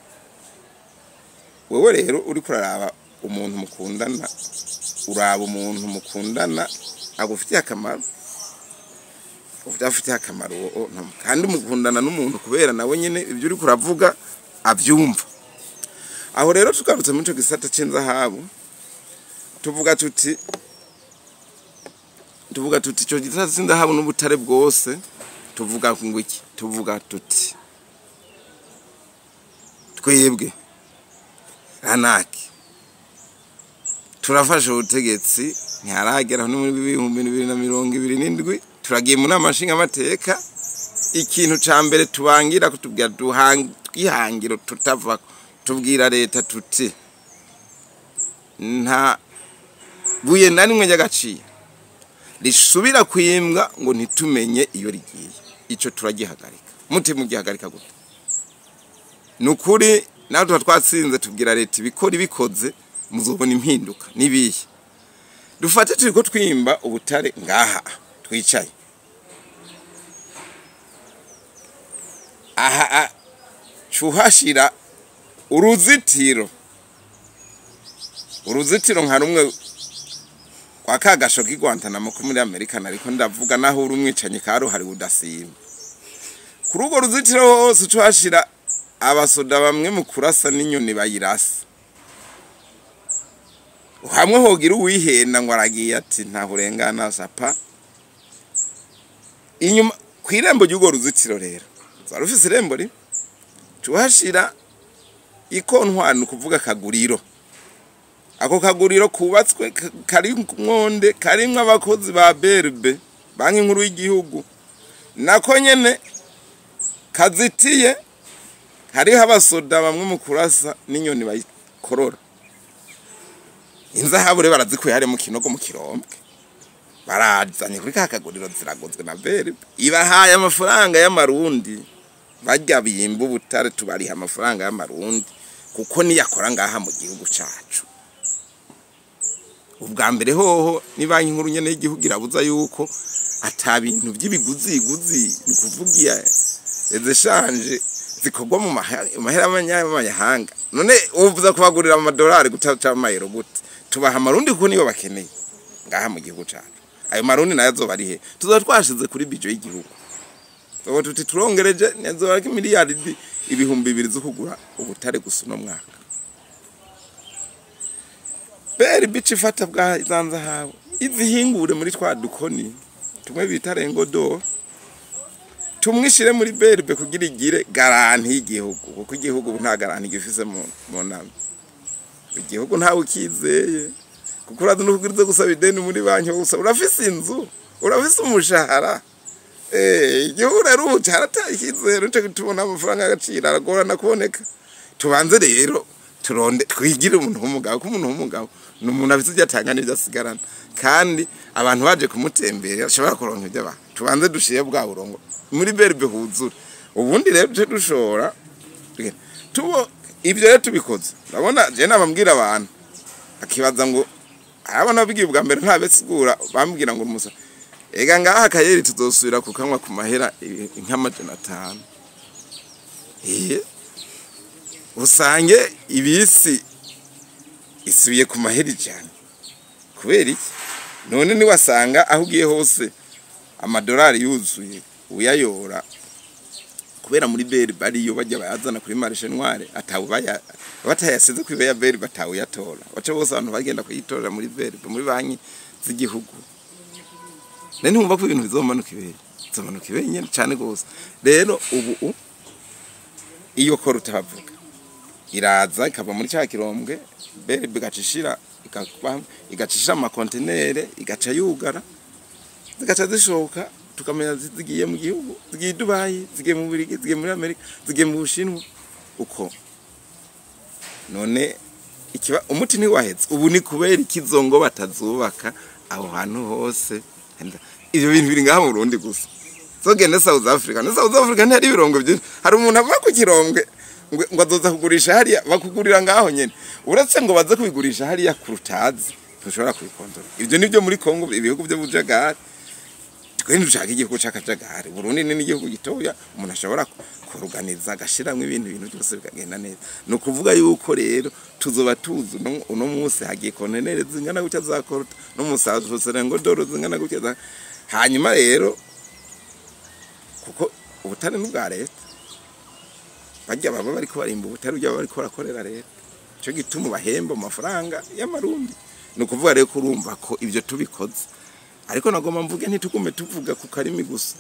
Wewe rero uriko uraraba umuntu mukundana, uraba umuntu mukundana agufitiye akamaro, udafitiye akamaro uwo kandi mukundana n'umuntu kubera nawe nyene ibyo uriko uravuga avyumva. Aho rero tugarutse muri ico gisata c'inzahabu, tuvuga tuti ico gisata c'inzahabu n'ubutare bwose, tuvuga ngo iki? Tuvuga tuti twebwe ranaki turafashe ubutegetsi, ntiharagera no muri 2027, turagiye mu nama nshingamateka. Ikintu ca mbere tubangira kutubwira twihangiro tutava, tubwira leta tuti nta buye na rimwe ry'agaciro risubira kwimbwa ngo ntitumenye iyo rigiye. Ico turagihagarika. Muti mugihagarika gute? Nukuri nawe tuba twatsinze, tubwira leta ibikora ibikoze muzobona impinduka nibihe. Dufate turiko twimba ubutare ngaha twicaye aha, cuhashira uruzitiro nka rumwe kwa kagasho k'Iguantanamo ko muri Amerika, nariko ndavuga naho uri umwicanyi karuhari udasimba. Kuri urwo ruzitiro hose cuhashira abasoda bamwe mu kurasa n'inyoni bayirasa. Hamwe hogira uwihenda ngo aragiye ati ntaho urengana sapa. Inyuma kw'irembo ry'urwo ruzitiro rero rufise irembo rimwe, tuhashira ikontwano, kuvuga kaguriro. Ako kaguriro kubatswe kari mwonde karimwe abakozi ba BRB, banki nkuru y'igihugu, nako nyene kazitiye, hariho abasoda bamwe mu kurasa n'inyoni bayikorora. Inzahabu rero barazikuye hari mu kinogo mu kirombwe, barazanye kuri ka kaguriro, ziraguzwe na BRB, ibahaye amafaranga y'amarundi. Barya bimba ubutare tubariha amafaranga y'amarundi kuko niyakora ngaha mu gihugu cacu. Ubwa mbere hoho ni banki nkuru nyene y'igihugu irabuza yuko ata bintu by'ibiguziguzi, ni kuvuga ezeshanje zikorwa mu mahera y'amanyamahanga. None uvuza kubagurira amadolari gutaca amayero gute? Tubaha amarundi kuko niyo bakeneye ngaha mu gihugu cacu. Ayo marundi nayo azoba ari he? Tuzoba twashize kuri bijo y'igihugu. Tuba tuti turongereje nezoba ari miliyari 2000 zo kugura ubutare gusa no mwaka. Beri bici fata bwa zanzahabu izihingure muri twa dukoni tumwe bita rengodo, tumwishire muri BRB kugira igire garanti y'igihugu, kuko igihugu nta garanti gifise mu nama. Igihugu ntawe ukizeye, kuko urazi no kugiriza gusaba ideni muri banki gusa urafise inzu, urafise umushahara. Igihugu rero ubu cyarateye nico gitubona amafaranga agaciro aragorana kuboneka. Tubanze rero turonde twigire umuntu w'umugabo, ko umuntu w'umugabo ni umuntu afise ibyo atanga n'ibyo asigarana, kandi abantu baje kumutembera ashobora kuronka ibyo abaha. Tubanze dushiye bwa burongo muri BRB huzure, ubundi rero duce dushora tubo. Ibyo rero tubikoze, urabona je nabambwira abantu akibaza ngo arabona bigiye ubwa mbere ntabesigura, bambwira ngo musa ega ngaha kayeri tuzosubira kukanywa ku mahera nka 500. Usange ibisi isubiye ku mahera 100. Kubera iki? None ni wasanga aho ugiye hose amadolari yuzuye uyayora, kubera muri BRB ariyo bajya bayazana kuri marché noire, atawubaya batayasize kuri ya BRB batawuyatora. Baca bose abantu bagenda kuyitorera muri BRB muri banki z'igihugu. None ntumva ko ibintu bizomanuka ibere, bizomanuka ibere nyene cyane gose. Rero ubu iyo kora utavuga iraza ikava muri cya kirombwe, BRB igacishira igacishira amakontenere, igaca yugara, zigaca zishoka, tukamenya zigiye mu gihugu, zigiye Dubai, zigiye mu Bubiligi, zigiye muri Amerika, zigiye mu Bushinwa uko. None ikiba umuti ntiwahetse ubu ni kubera ikizongo batazubaka aho hantu hose. Ibyo bintu biri ngaha mu Burundi gusa. Zogende South Africa, no South Africa ntihari ibirongo byinshi. Hari umuntu ava ku kirombwe ngo azoza kugurisha hariya, bakugurira ngaho nyene. Uretse ngo baze kubigurisha hariya kurutazi, ntushobora kubikondora. Ibyo nibyo muri Kongo, ibihugu byo bujagari. Twe ndushaka igihugu c'akajagari. Burundi ni igihugu gitoya, umuntu ashobora kuruganiza agashiramwe ibintu byose bikagenda neza. No kuvuga yuko rero tuzoba tuzi uno munsi hagiye kontenere zingana gutya za korota, no musazo ngo doro zingana gutya za. Hanyuma rero kuko ubutare n'ubwa leta, bajya baba bariko barimba ubutare, ujya bariko barakorera leta. Cyo gituma bahemba amafaranga y'amarundi. Ni ukuvuga rero ko urumva ko ibyo tubikoze, ariko nagomba mvuge ntitugume tuvuga ku karimi gusa.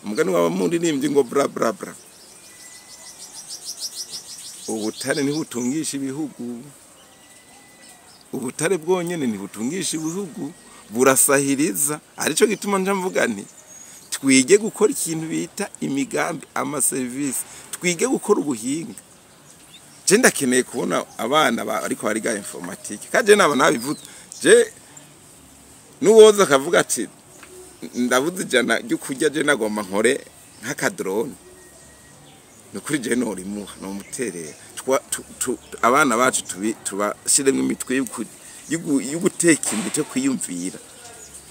Umugani waba muririmbyi ngo bra bra bra, ubutare ntibutungisha ibihugu, ubutare bwonyene ntibutungisha ibihugu, burasahiriza. Arico gituma nja mvuga nti twige gukora ikintu bita imigambi, amaserivisi, twige gukora ubuhinga. Je ndakeneye kubona abana ariko bariga informatique, kandi je naba nabivuze, je nuwoza akavuga ati ndabuze 100 ryo kurya, je nagomba nkore nk'akadrone, nukuri je norimuha nomuterera. Abana bacu tubashiremo imitwe y'uguteka imitwe, kwiyumvira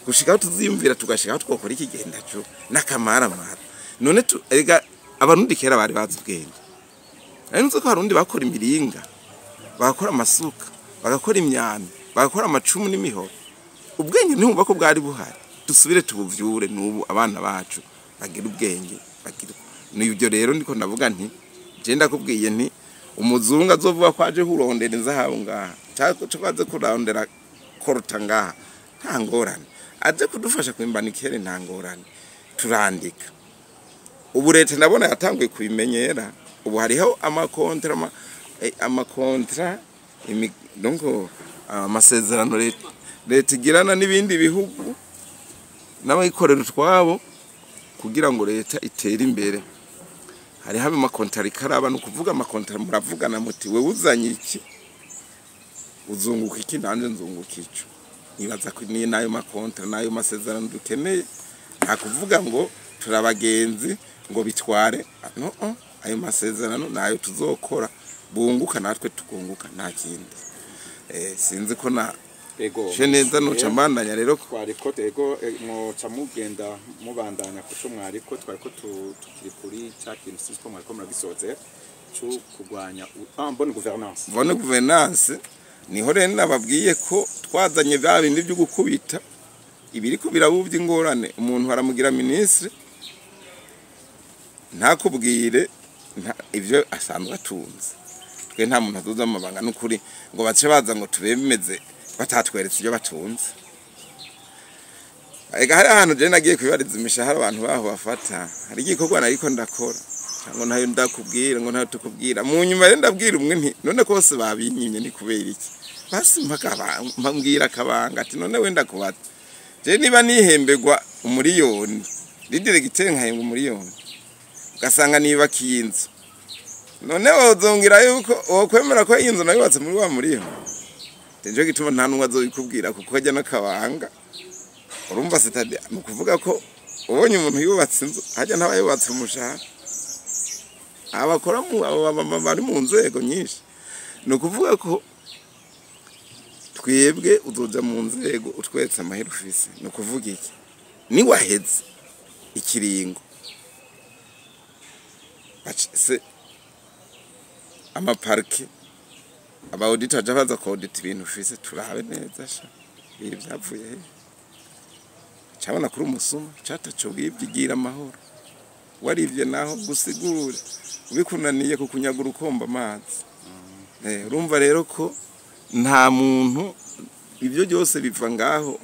gushika aho tuziyumvira, tugashika aho twokora ikigenda cyo n'akamaramara. None ega abarundi kera bari bazi ubwenge. Ari nzi ko abarundi bakora imiringa, bagakora amasuka, bagakora imyambi, bagakora amacumu n'imihoro. Ubwenge ntibumva ko bwari buhari. Dusubire tubuvyure n'ubu, abana bacu bagira ubwenge, bagira n'ibyo. Rero ndiko ndavuga nti je ndakubwiye nti umuzungu azovuga ko aje kurondera inzahabu ngaha, cyangwa aze kurondera coltan ngaha, nta ngorane. Aje kudufasha kwimba nickel, nta ngorane. Turandika. Ubu leta ndabona yatanguye kubimenyera. Ubu hariho amakontra, amakontra, donc amasezerano leta igirana n'ibindi bihugu n'abayikorera utwabo kugira ngo leta itere imbere. Hariho amakontra ikaraba. Ni ukuvuga amakontra muravugana muti wewe uzanye iki, uzunguka iki, nanje nzunguka ico. Nibaza ko ni nayo makontra nayo masezerano dukeneye. Nta kuvuga ngo turabagenzi ngo bitware no. Ayo masezerano nayo tuzokora, bunguka natwe tukunguka, nta kindi. Sinzi ko na Ego. Je neza noca mbandanya rero. Twariko, ego, mwoca mugenda mubandanya kuco mwariko, twariko tukiri kuri ca kintu, sinzi ko mwariko muragisoze, co kurwanya bonne gouvernance. Bonne gouvernance, niho rero nababwiye ko twazanye bya bindi byo gukubita ibiriko birabuvya ingorane. Umuntu aramugira ministre, ntakubwire ivyo asanzwe atunze. Twe nta muntu aduza amabanga n'ukuri ngo bace baza ngo tubemeze batatweretse ibyo batunze. Ega hari ahantu je nagiye kwibariza imishahara abantu baho bafata, hari igikorwa nariko ndakora ngo ntayo ndakubwira, ngo ntayo tukubwira. Mu nyuma rero ndabwira umwe nti none kose babinyimye ni kubera iki? Basi mpambwira akabanga. Ati none wenda kubaza, je niba nihembegwa 1 miliyoni, ndi directeur nkahembwa 1 miliyoni, ugasanga nibakiye inzu, none wozongera yuko wokwemera ko iyi nzu nayubatse muri wa miliyoni? Nico gituma nta numwe azobikubwira, kuko ajya n'akabanga. Urumva, c'est-à-dire ni ukuvuga ko ubonye umuntu yubatse inzu hajya ntaba yubatse umushahara. Abakora mu abo bari mu nzego nyinshi, ni ukuvuga ko twebwe uzoja mu nzego utweretse amahera ufise. Ni ukuvuga iki? Niwaheze ikiringo, se amaparike, aba auditor aja baza ku audit ibintu ufise, turabe neza sha ibi vyapfuye he. Cabona kuri umusuma cataco bwivye, igira amahoro. Warivye naho gusigure, ubikunaniye kukunyagura ukomba amazi. Urumva rero ko nta muntu, ibyo byose biva ngaho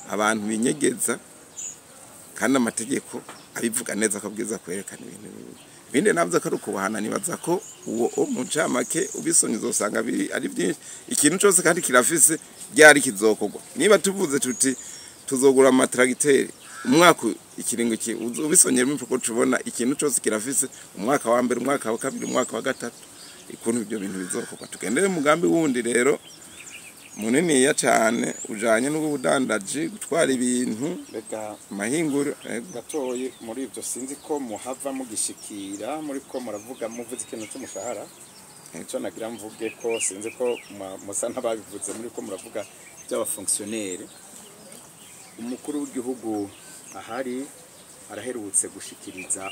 abantu binyegeza, kandi amategeko abivuga neza ko abwiza kwerekana ibintu bibi. Ibindi navyo ko ari ukubahana. Nibaza ko uwo mu ncamake ubisomye uzosanga biri ari byinshi. Ikintu cose kandi kirafise ryari kizokorwa. Niba tuvuze tuti tuzogura amatragiteri umwaka, ikiringo ki ubisonyemo imvugo, tubona ikintu cose kirafise umwaka wa mbere, umwaka wa kabiri, umwaka wa gatatu, ikuntu ibyo bintu bizokorwa. Tugendere umugambi wundi rero muniniya cane ujanye n'ubudandaji, gutwara ibintu, Reka amahinguro, ego. Gatoyi muri ibyo, sinzi ko muhava mugishikira muri ko muravuga, muvuze ikintu cy'umushahara. Icyo nagira mvuge ko sinzi ko musa n'ababivuze muri ko muravuga by'abafonctionnaire. Umukuru w'igihugu ahari araherutse gushikiriza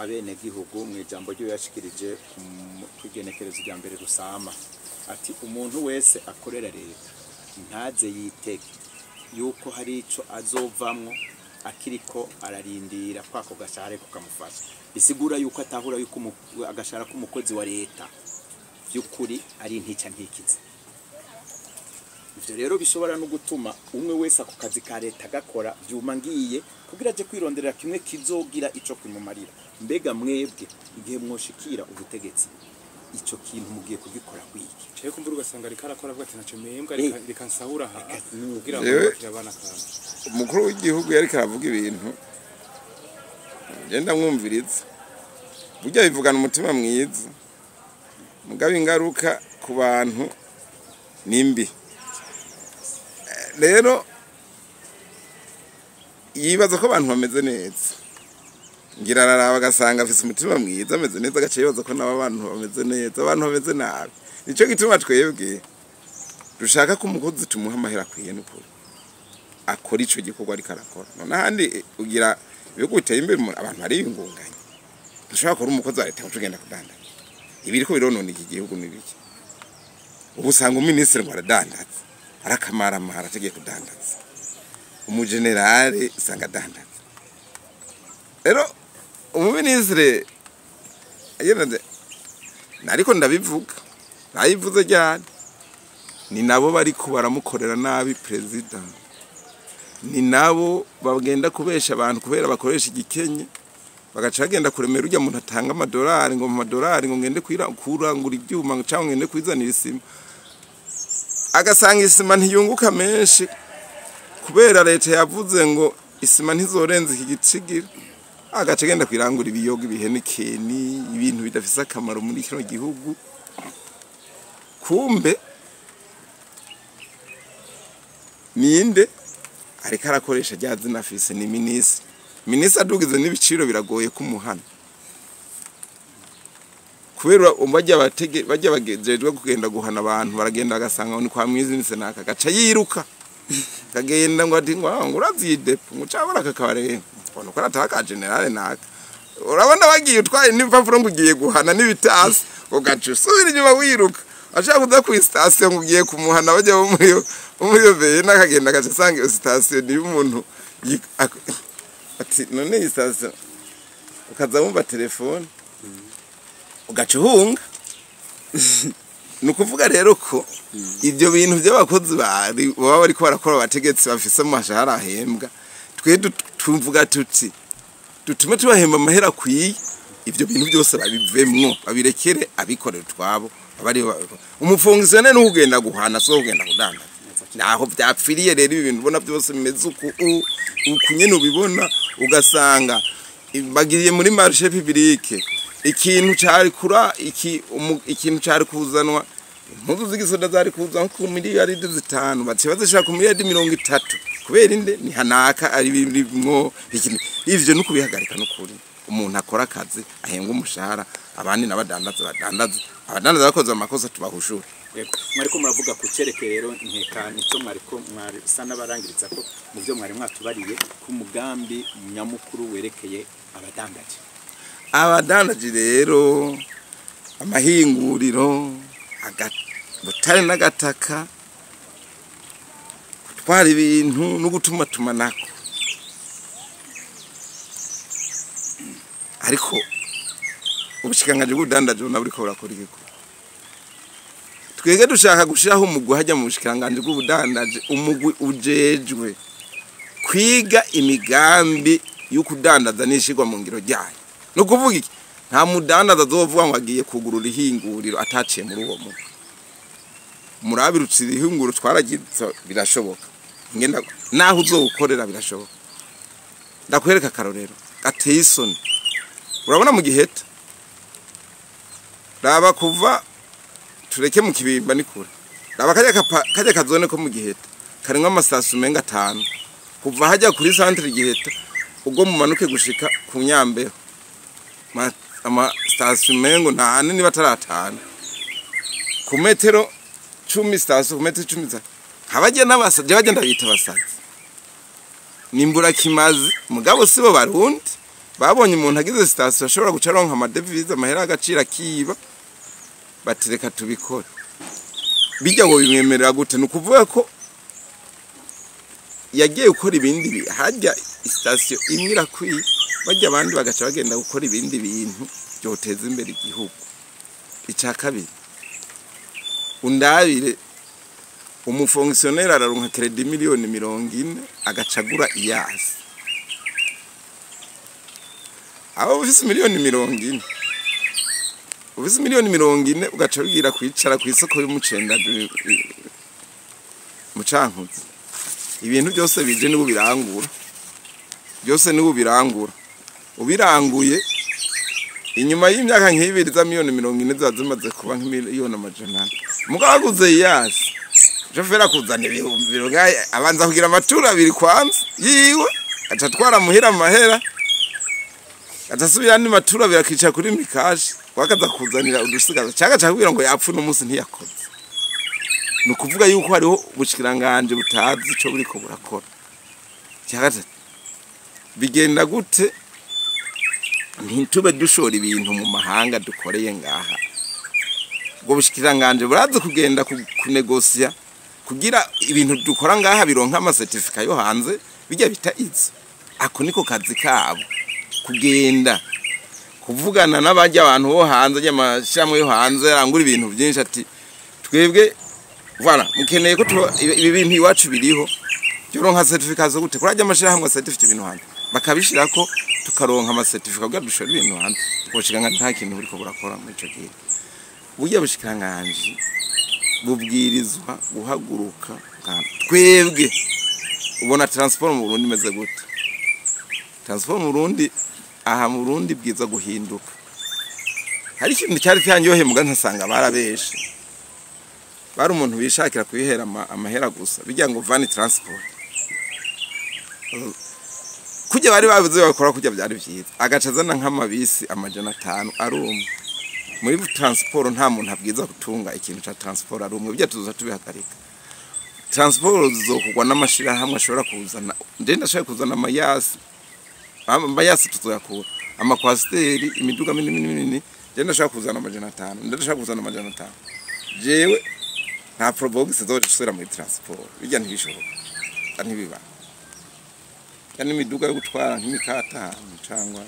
abenegihugu mu ijambo ryo yashikirije ku igenekerezo rya mbere Rusama, ati umuntu wese akorera leta ntaze yitege yuko hari ico azovamwo akiriko ararindira kwako gashahara ko kamufasha. Bisigura yuko atahura yuko agashahara k'umukozi wa leta by'ukuri ari intica ntikize. Ivyo rero bishobora no gutuma umwe wese ako kazi ka leta gakora vyuma ngiye kugira aje kwironderera kimwe kizogira ico kimumarira. Mbega mwebwe igihe mwoshikira ubutegetsi ico kintu mugiye kugikora kwiki? Cyo kumbura ugasanga ariko arakora avuga ati ntacyo mpembwa, reka nsahura aha kugira ngo Jewe- bakire abana kantu. Umukuru w'igihugu yariko aravuga ibintu, ngenda mwumviriza, burya bivugana umutima mwiza, mugabo ingaruka ku bantu ni mbi. Rero yibaza ko abantu bameze neza, ngira araraba agasanga afise umutima mwiza, ameze neza, agaca yibaza ko nabo abantu bameze neza. Abantu bameze nabi. Nico gituma twebwe dushaka ko umukozi tumuha amahera akwiye, n'ukuri akora ico gikorwa ariko arakora. None ahandi ugira ibihugu biteye imbere, abantu bariyungunganya. Ntushobora kuba umukozi wa leta ngo uce ugenda kudandaza. Ibiriko bironona iki gihugu ni biki? Ubu usanga umuminisitiri ngo aradandaza, arakamaramara ategiye kudandaza, umujenerali usanga adandaza. Rero umuminisitiri agenda, ariko ndabivuga, nayivuze ryari, ni nabo bariko baramukorera nabi perezida, ni nabo bagenda kubesha abantu kubera bakoresha igikenye, bagaca bagenda kuremera urya muntu atanga amadolari ngo mu madolari ngo ngende kurangura ibyuma cyangwa ngende kwizanira isima, agasanga isima ntiyunguka menshi kubera leta yavuze ngo isima ntizorenza iki gicigira, agaca agenda kwirangura ibiyoga, ibihenikeni, ibintu bidafise akamaro muri kino gihugu. Kumbe ninde ariko arakoresha rya zina afise? Ni minisitiri. Minisitiri adugize n'ibiciro biragoye kumuhana kubera bajya batege bajya bagejejwe kugenda guhana abantu, baragenda bagasanga ni kwa mwizinise naka, gaca yiruka kagenda ngo ati ngo "Ah, ngo urazi depo ngo cabora kakabare ngo ko ataka generale naka." Urabona bagiye utwaye n'ibipapuro ngo ugiye guhana n'ibitasi, ugaca usubira inyuma wiruka, ashaka kuza ku sitasiyo ngo ugiye kumuhana, bajya bo muri iyo veye n'akagenda agaca asanga iyo sitasiyo niyo umuntu ati none iyi sitasiyo, ukaza wumva telefone ugaca uhunga. Ni ukuvuga rero ko ibyo bintu by'abakozi bari baba bariko barakora, abategetsi bafise amashahara ahembwa, twe tuvuga tuti dutume tubahemba amahera akwiye, ibyo bintu byose babivemwo, babirekere abikorera utwabo, abari umufongisiyone n'ugenda guhana so ugenda kudandaza. Naho byapfiriye rero ibi bintu ubona byose bimeze uku uku nyene ubibona, ugasanga bagiriye muri marché public ikintu cari kura iki ikintu cari kuzanwa, impuzu z'igisoda zari kuzanwa ku miliyaridi 5, baciye bazishira ku miliyaridi 30 kubera inde? Ni hanaka ari birimwo ivyo. No kubihagarika n'ukuri, umuntu akora akazi ahembwa umushahara, abandi n'abadandaza badandaza, abadandaza bakoze amakosa tubahushure. Yego, mwariko muravuga ku cereke rero, nkeka nico mwariko mwarisa n'abarangiriza ko mu byo mwari mwatubariye ku mugambi nyamukuru werekeye abadandaji. Abadandaji rero, amahinguriro, butare n'agataka, gutwara ibintu no gutumatumanako. Ariko ubushikiranganji bw'ubudandaji buna buriko burakora iki? Twege dushaka gushiraho umugwi hajya mu bushikiranganji bw'ubudandaji, umugwi ujejwe kwiga imigambi yo kudandaza n'ishirwa mu ngiro ryayo. Ni ukuvuga iki? Nta mudandaza azovuga ngo agiye kugurura ihinguriro ataciye muri uwo mugwi. Murabirutse ihinguriro twaragize, birashoboka ngenda naho uzowukorera, birashoboka. Ndakwereka akarorero gateye isoni. Urabona mu Giheta, raba kuva tureke mu Kibimba ni kure, raba kajya kazone ko mu Giheta karimwo amasasu umenga atanu, kuva hajya kuri centre Giheta ubwo mumanuke gushika ku Nyambeho, amasitasiyo umengo ntane niba ataratanu, ku metero 10 sitasiyo, ku metero 10 habajya n'abasazi bagenda bita abasazi nimbura kimazi, mugabo sibo Barundi. Babonye umuntu agize sitasiyo ashobora guca aronka amadevize, amahera y'agaciro, akiba, bati reka tubikore. Bijya ngo bimwemerera gute? Ni ukuvuga ko yagiye gukora ibindi hajya sitasiyo imwe irakwiye, bajya abandi bagaca bagenda gukora ibindi bintu byoteza imbere igihugu. Icya kabiri, Undabire umufonctionnaire araronka crédit 40 miliyoni agacagura Hiace. Abo ufise 40 miliyoni, ufise 40 miliyoni, ugaca wigira kwicara ku isoko y'umucenda mu Cankuzo. Ibintu byose bije nibo birangura, byose nibo birangura. Ubiranguye, inyuma y'imyaka nk'ibiri, za 40 miliyoni ziba zimaze kuba nk'400 miliyoni. Mugabo aguze Hiace, shoferi akuzana ibihumbi abanza kugira amaturo abiri kwanza yiwe, aca atwara muhira amahera, aca asubira andi maturo abiri, akicara kuri mikashi wakaza kuzanira udusigaza, cyangwa aca akubwira ngo yapfa uno munsi ntiyakoze. Ni ukuvuga yuko hariho ubushikiranganje butazi ico buriko burakora. Icya gatatu, bigenda gute ntitube dushora ibintu mu mahanga dukoreye ngaha? Ubwo bushikiranganje burazi kugenda kunegosiya kugira ibintu dukora ngaha bironka amacertificat yo hanze, bijya bita izo. Ako niko kazi kabo, kugenda kuvugana n'abajya abantu bo hanze, amashyirahamwe yo hanze arangura ibintu byinshi, ati twebwe voilà, mukeneye ko ibi bintu iwacu biriho, byoronka certificat zo gute? Kurajya amashyirahamwe certificate ibintu hanze, bakabishirako, tukaronka amacertificat kugira dushore ibintu hanze. Ubushikiranganji nta kintu buriko burakora muri ico gihe. Burya bushikiranganji bubwirizwa guhaguruka. Twebwe ubona transport mu Burundi imeze gute? Transport mu Burundi, aha mu Burundi, bwiza guhinduka. Hari ikintu cyari cyanyohe muga ntasanga barabeshe, bari umuntu bishakira kwihera amahera gusa, bijya ngo van transport. Kujya bari bavuze bakora kujya byari byiza, agaca azana nk'amabisi 500 ari umwe. Muri transport nta muntu abwiza gutunga ikintu ca transport ari umwe. Bijya tuza tubihagarika. Transport zizokugwa n'amashirahamwe ashobora kuzana. Nje ndashaka kuzana amaHiace, amaHiace tuzoyakura, amaCoaster, imiduga minini minini. Je ndashaka kuzana 500, ndashaka kuzana 500. Jewe nta Probox zoje gusubira muri transport. Bijya ntibishoboka, ntibiba. Yani imiduga yo gutwara nk'imikata cyangwa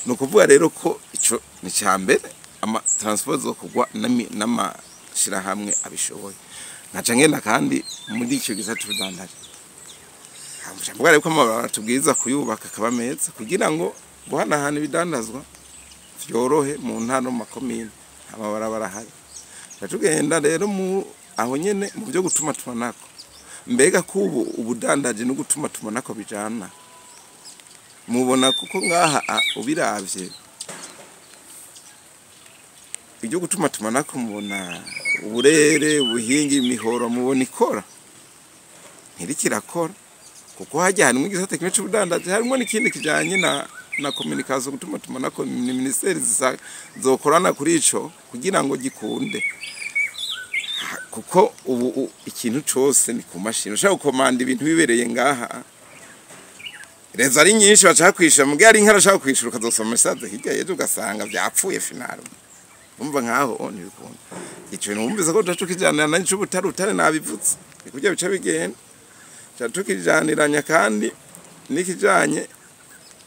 ni ukuvuga rero ko ico ni cya mbere, ama transport zo kugwa n'amashirahamwe abishoboye. Nkaca ngenda kandi muri icyo gisata c'ubudandaji, mvuga rero ko amabarabara tubwiza kuyubaka akaba meza kugira ngo guhanahana ibidandazwa vyorohe mu ntara no mu makomine. Amabarabara ahari. Tugenda rero mu aho nyene mu byo gutuma tumanako. Mbega kubu ubudandaji no gutuma tumanako bijana? Mubona kuko ngaha ubiravye ibyo gutuma tumanako, mubona uburere, ubuhinga, imihoro, mubona ikora? Ntirikirakora, kuko hajya harimwo igisata kimwe c'ubudandaji, harimwo n'ikindi kijanye na communication. Gutuma tumanako ni ministeri zokorana kuri ico kugira ngo gikunde, kuko ubu ikintu cose ni ku mashini. Ushaka gukomanda ibintu bibereye ngaha, réseau ari nyinshi, bashaka kwishura mugihe ari inka, arashaka kwishura, ukazosoma message hirya yejo ugasanga vyapfuye final. Umva nkaho oh, ntibikunda. Ico numvise ko tuca tukijanirana n'ic'ubutare, utare nabivutse, ni kurya bica bigenda. Tuca tukijaniranya kandi n'ikijanye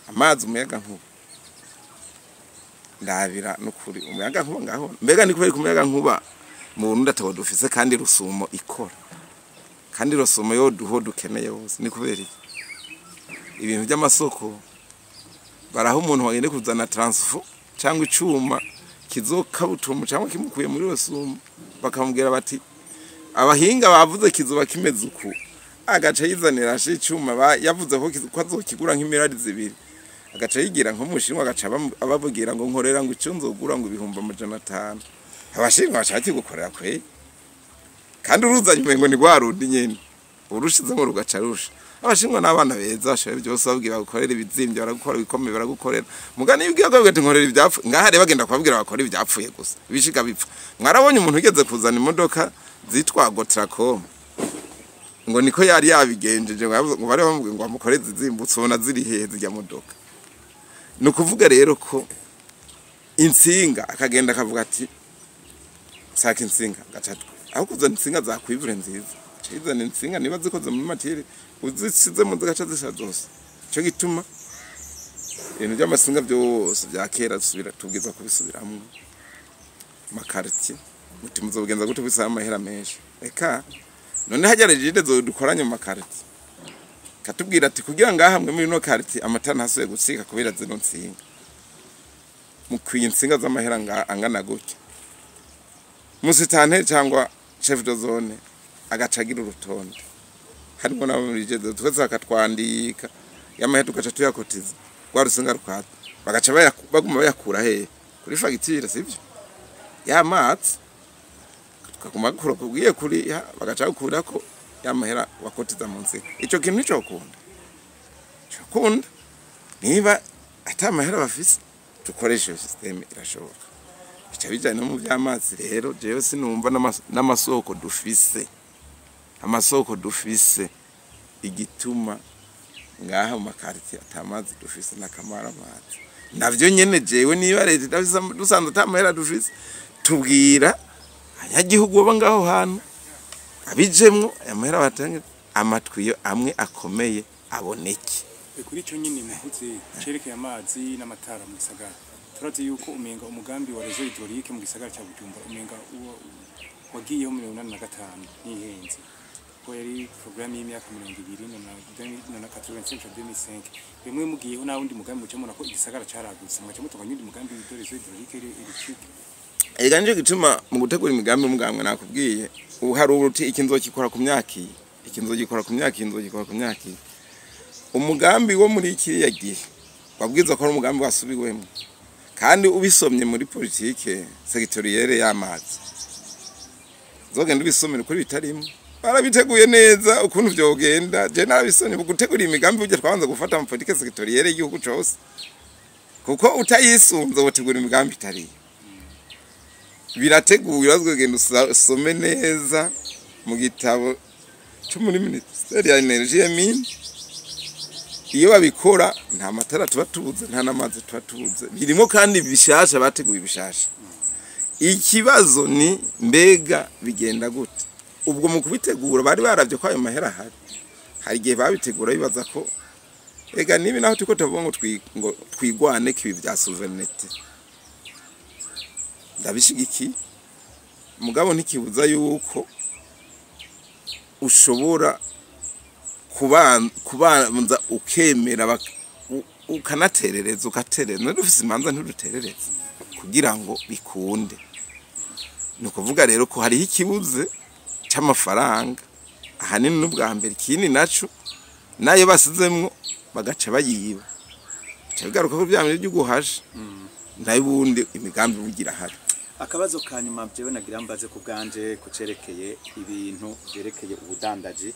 amazi, umuyaga nkuba. Ndabira nukuri umuyaga nkuba ngaho, mbega ni kubera umuyaga nkuba mu Burundi atawo dufise, kandi Rusumo ikora, kandi Rusumo yo duho dukeneye hose? Ni kubera iki? Ibintu by'amasoko, baraha umuntu wagende kuzana transfo cyangwa icuma kizokabutumu cyangwa kimukuye muri Rusumo, bakamubwira bati abahinga bavuze kizoba kimeze uku, agaca yizanira ashe icuma yavuze ko ko azokigura nk'imirari 2, agaca yigira nk'umushinwa, agaca ababwira ngo nkorera ngo icyo nzogura ngo 500,000. Abashinwa bashaka gukorera kwe, kandi uruzanye umengo ni rwa rundi nyene, urushizemo rugaca rusha. Abashinwa n'abana beza, bashoboye byose. Babwira bagukorera ibizimbye, baragukora, ibikomeye baragukorera. Mugani iyo ugiye kubabwira ati nkorera ivyapfuye, ngaha rero bagenda kubabwira bakora ivyapfuye gusa, ibishika bipfa. Mwarabonye umuntu ugeze kuzana imodoka zitwa Gotracom, ngo niko yari yabigenjeje, ngo bari bamubwiye ngo bamukore zizimbutse. Ubona ziri hehe zijya modoka? Ni ukuvuga rero ko insinga, akagenda akavuga ati saka insinga, gaca aho kuzana insinga za cuivre nziza, aca yizana insinga niba zikoze muri matière uzishizemo zigaca zisha zose. Ico gituma ibintu by'amasinga byose bya kera dusubira tubwiza kubisubiramwo. Makarti muti muzogenza gute bisaba amahera menshi? Eka none hajya Regideso dukoranye mu makarti katubwira ati kugira ngaha mwe muri no karti amatara ntasuye gutsika kubera zino nsinga, mukwiye insinga z'amahera angana gutya. Musitante cyangwa chef de zone agacagira urutonde harimo nabo muri Regideso, twese akatwandika yamahera tugaca tuyakotiza rwa rusinga rukata, bagaca baguma bayakura hehe kuri fagitire, sivyo ya matsi tukaguma gukura kubwiye kuri bagaca gukura ko yamahera wakotiza mu nsinga. Ico kintu nico kunda cyo niba atamahera bafise dukoresha system irashoboka. Bica bijanye no mu by'amazi rero, jewe sinumva n'amasoko dufise, amasoko dufise igituma ngaha mu makarti atamazi dufise n'akamara amazi navyo nyene. Jewe niba leta idafise dusanzwe atamahera dufise, tubwira abanyagihugu baba ngaho hantu abijemwo amahera batange, amatwiyo amwe akomeye aboneke. Kuri ico nyene muvuze cerekeye amazi n'amatara mu gisagara, turazi yuko umenga umugambi wa réseau hydraulique mu gisagara ca Bujumbura umenga wagiyeho 85 nihenze, ko yari programme y'imyaka 20 na 85 2005. Bimwe mugiyeho nta wundi mugambi muce mubona ko igisagara caragutse, muce mutunganya undi mugambi de réseau hydraulique électrique. Ega nico gituma mu gutegura imigambi umugambwe nakubwiye uhari uruti iki nzokikora ku myaka iyi, iki nzogikora ku myaka iyi, nzogikora ku myaka iyi. Umugambi wo muri kiriya gihe wabwiza ko ari umugambi wasubiwemo, kandi ubisomye muri politique sectorielle y'amazi zogenda ubisomera kuri bitarimo, barabiteguye neza ukuntu vyogenda. Je narabisomye mu gutegura imigambi burya twabanza gufata mu politique sectorielle y'igihugu cose, kuko utayisunze wotegura imigambi itariyo. Birateguye, urazogenda usome neza mu gitabo cyo muri ministeri ya énergie et mines. Iyo babikora nta matara tuba tubuze, nta n'amazi tuba tubuze, birimo kandi bishasha, bateguye bishasha. Ikibazo ni mbega bigenda gute? Ubwo mu kubitegura bari baravye ko ayo mahera ahari. Hari igihe babitegura bibaza ko ega nibi naho turiko tuvuga ngo ngo twigwane kibi bya souveraineté, ndabishigikiye, mugabo ntikibuza yuko ushobora kubanza ukemera ukanaterereza, ugaterereza. Dufise imanza ntiduterereza kugira ngo bikunde. Ni ukuvuga rero ko hariho ikibuze c'amafaranga ahanini n'ubwa mbere, ikindi naco nayo basizemwo bagaca bayiba, bica bigaruka ko bya bintu by'uguhasha, nayo ubundi imigambi bugira ahari. Akabazo ka nyuma jewe nagira mbaze ku bwanje kucerekeye ibintu byerekeye ubudandaji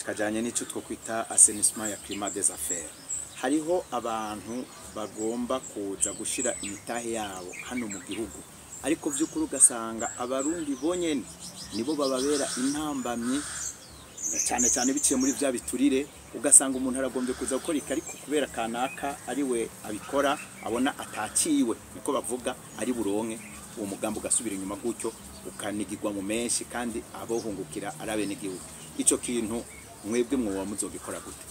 kajanye n'ico twokwita assainissement ya climat des affaires. Hariho abantu bagomba kuza gushira imitahe yabo hano mu gihugu, ariko vy'ukuri ugasanga abarundi bonyene nibo bababera intambamyi, cyane cyane biciye muri vya biturire. Ugasanga umuntu aragombye kuza gukora iki, ariko kubera kanaka ari we abikora abona ataciwe, niko bavuga, ari buronke uwo mugambi, ugasubira inyuma gutyo ukanigirwa mu menshi, kandi abohungukira ari abenegihugu. Ico kintu mwebwe mwoba muzogikora gute?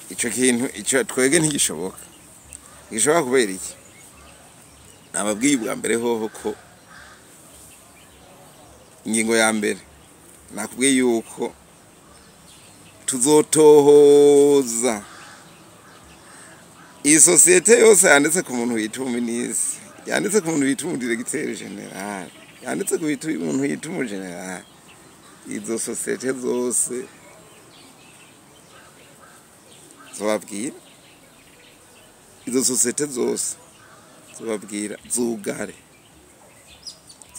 Ico kintu ico twege ntigishoboka, ntigishoboka. Kubera iki? Nababwiye ubwa mbere hoho ko ingingo ya mbere nakubwiye yuko tuzotohoza iyi sosiyete yose yanditse ku muntu yita umuminisitiri, yanditse ku muntu yita umudiregiteri général, yanditse ku muntu yita umugenerali. Izo sosiyete zose zobabwira, izo sosiyete zose zobabwira zugare,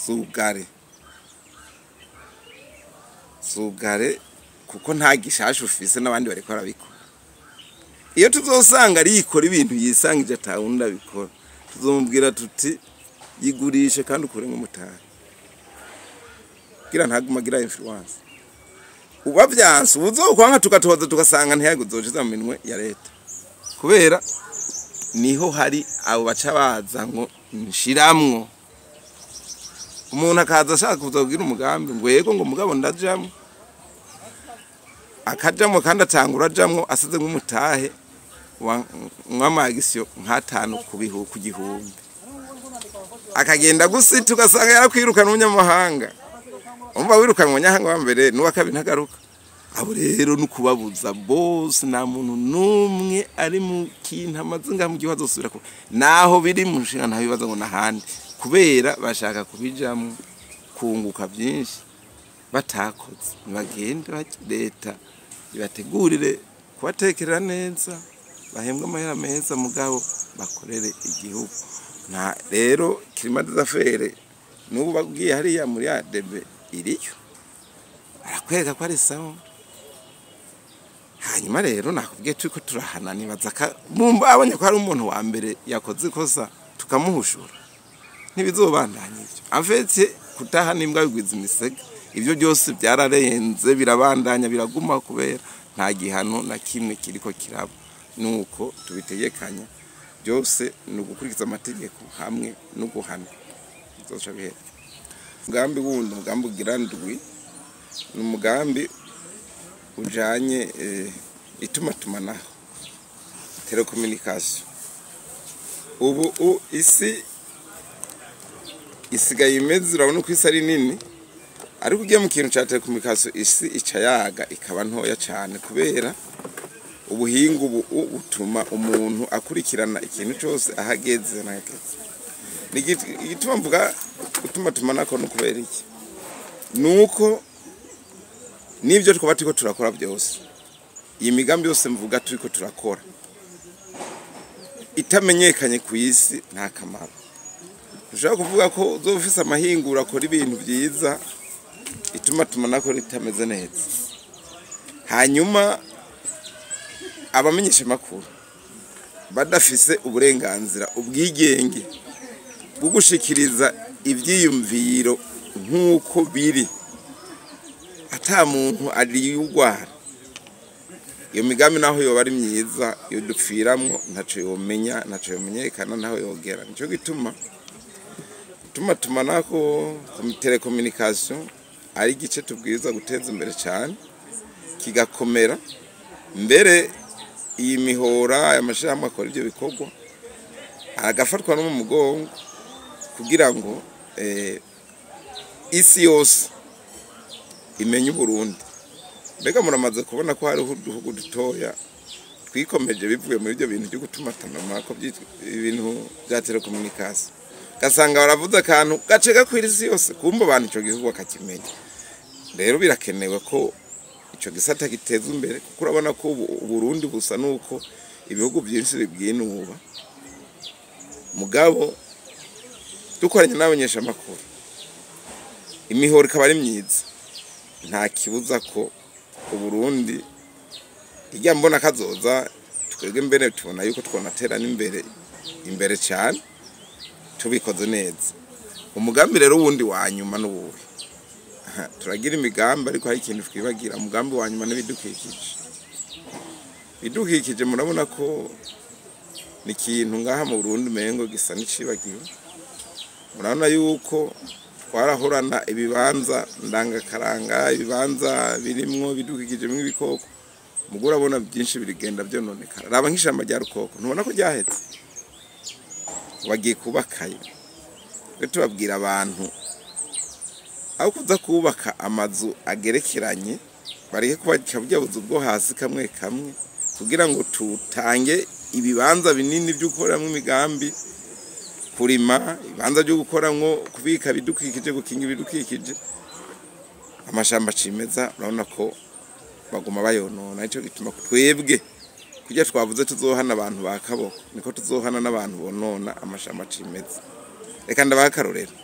zugare, zugare, kuko nta gishasha ufise n'abandi bariko barabikora. Iyo tuzosanga arikora ibintu yisangije atawundi abikora, tuzomubwira tuti yigurishe kandi ukure nk'umutari kugira ntaguma agira influence. Uba vyanse ubuzokwanga tukatoza tugasanga ntiyaguzojiza mu minwe ya leta, kubera niho hari abo baca baza ngo nshiramwo. Umuntu akaza ashaka kuza kugira umugambi ngo yego, ngo mugabo ndajamwo, akajamwo kandi atangura ajamwo asize nk'umutahe nk'amagisiyo nk'atanu ku 1000. Akagenda gusita ugasanga yarakwirukana umunyamahanga. Umva wirukana umunyamahanga wa mbere n'uwa kabiri ntagaruka. Abo rero nukubabuza bose, nta muntu n'umwe ari mu kintu amaze ngaha mu gihugu azosubira ku naho biri mu nshinga ntabibaza ngo nahandi, kubera bashaka kubijamwo kunguka byinshi batakoze. Nibagende leta ibategurire kubatekerera neza, bahembwe amahera meza, mugabo bakorere igihugu. Nta rero climat des affaires n'ubu bagiye hariya muri ADB iriyo barakwereka ko ari sawa. Hanyuma rero nakubwiye turiko turahana, nibaza mumba abonye ko hari umuntu wa mbere yakoze ikosa tukamuhushura, ntibizobandanya ivyo. Afetse kutaha n'imbwa bigwiza imisega, ivyo byose byararenze birabandanya biraguma kubera nta gihano na kimwe kiriko kiraba. Nuko tubitegekanya byose ni ugukurikiza amategeko hamwe no guhana, bizoca bihera. Umugambi wundi, umugambi ugira ndwi, ni umugambi ujanye itumatumanaho, telecommunication. Ubu isi isigaye imeze, urabona uko isi ari nini, ariko ugiye mu kintu ca telecommunication isi ica yaga ikaba ntoya cane, kubera ubuhinga ubu butuma umuntu akurikirana ikintu cose ahageze n'ahageze. Igituma mvuga utumatumanako no kubera iki, nuko nibyo twaba turiko turakora byose, iyi migambi yose mvuga turiko turakora itamenyekanye ku isi nta kamaro. Ushobora kuvuga ko uzoba ufise amahinguro akora ibintu vyiza, itumatumanako ritameze neza. Hanyuma abamenyesha makuru badafise uburenganzira, ubwigenge bwo gushikiriza ivyiyumviro nk'uko biri, ata muntu ariyugwara, iyo migambi naho yoba ari myiza yodupfiramwo, ntaco yomenya, ntaco yomenyekana, ntaho yogera. Nico gituma tumatumanako telecommunication ari igice tubwirizwa guteza imbere cyane kigakomera. Mbere iyi mihora aya mashirahamwe akora ivyo bikorwa agafatwa no mu mugongo kugira ngo isi yose imenye Uburundi. Mbega muramaze kubona ko hariho uduhugu dutoya twikomeje bivuye muri ibyo bintu byo gutumatumana ko ibintu bya telecommunication, gasanga baravuze akantu gace gakwira isi yose, kumva abantu ico gihugu bakakimenya. Rero birakenewe ko ico gisata gitezwa imbere, kuko urabona ko Uburundi busa nuko ibihugu byinshi bibwinuba. Mugabo dukoranye n'abanyeshamakuru, imihoro ikaba ari myiza, nta kibuza ko Uburundi ijya mbona kazoza. Twebwe mbere tubona yuko twonatera n'imbere imbere cyane tubikoze neza. Umugambi rero wundi wa nyuma n'ubuhe? Turagira imigambi ariko hari ikintu twibagira. Umugambi wa nyuma n'ibidukikije. Ibidukikije murabona ko ni ikintu ngaha mu Burundi mengo gisa n'icibagiwe. Murabona yuko twarahorana ibibanza ndangakaranga, ibibanza birimwo bidukikije mw'ibikoko, mugo urabona byinshi birigenda byononekara. Raba nk'ishamba rya Rukoko, ntubona ko ryahetse, bagiye kubakayo. Rero tubabwira abantu aho kuza kubaka amazu agerekeranye, bareke kubaka burya buzu bwo hasi kamwe kamwe, kugira ngo tutange ibibanza binini byo gukoreramwo imigambi, kurima, ibibanza byo gukoramwo, kubika ibidukikije, gukinga ibidukikije. Amashamba cimeza urabona ko baguma bayonona. Nico gituma twebwe kurya twavuze tuzohana abantu ba kaboko, niko tuzohana n'abantu bonona amashamba cimeza. Reka ndabaha akarorero.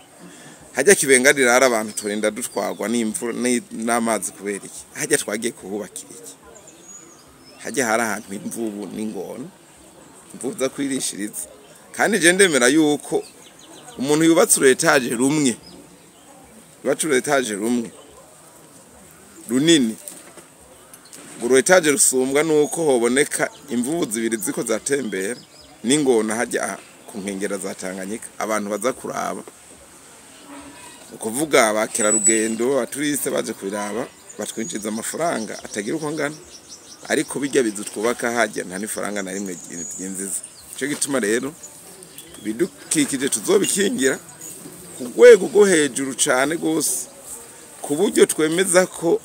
Hajya Kibenga rirara abantu turinda dutwagwa n'imvura n'amazi kubera iki? Hajya twagiye kuhubakira iki? Hajya hari ahantu imvubu n'ingona, imvubu za kwirishiriza. Kandi je ndemera yuko umuntu yubatse uru etage rumwe, yubatse uru etage rumwe runini, uru etage rusumbwa nuko hoboneka imvubu zibiri ziko zatembera n'ingona hajya ku nkengera za Tanganyika, abantu baza kuraba, ukuvuga abakerarugendo, abaturiste baje kubiraba, batwinjiza amafaranga atagira uko angana. Ariko bijya bizu twubaka hajya nta n'ifaranga na rimwe ryinjiza. Ico gituma rero ibidukikije tuzobikingira. ku rwego rwo hejuru cyane rwose, ku buryo twemeza ko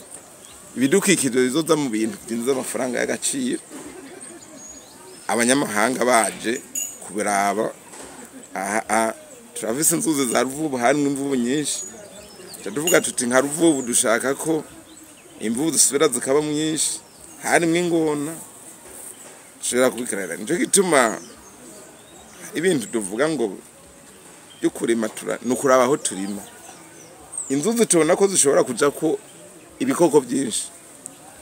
ibidukikije bizoza mu bintu byinjiza amafaranga y'agaciro, abanyamahanga baje kubiraba. Aha turafise inzuzi za Ruvubu, harimwo imvubu nyinshi. Tuvuga tuti nka Ruvubu dushaka ko imvubu zisubira zikaba nyinshi, harimwo ingona, dushobora kubikorera. Nico gituma ibintu tuvuga ngo byo kurima ni ukuraba aho turima. Inzuzi tubona ko zishobora kuja ko ibikoko byinshi,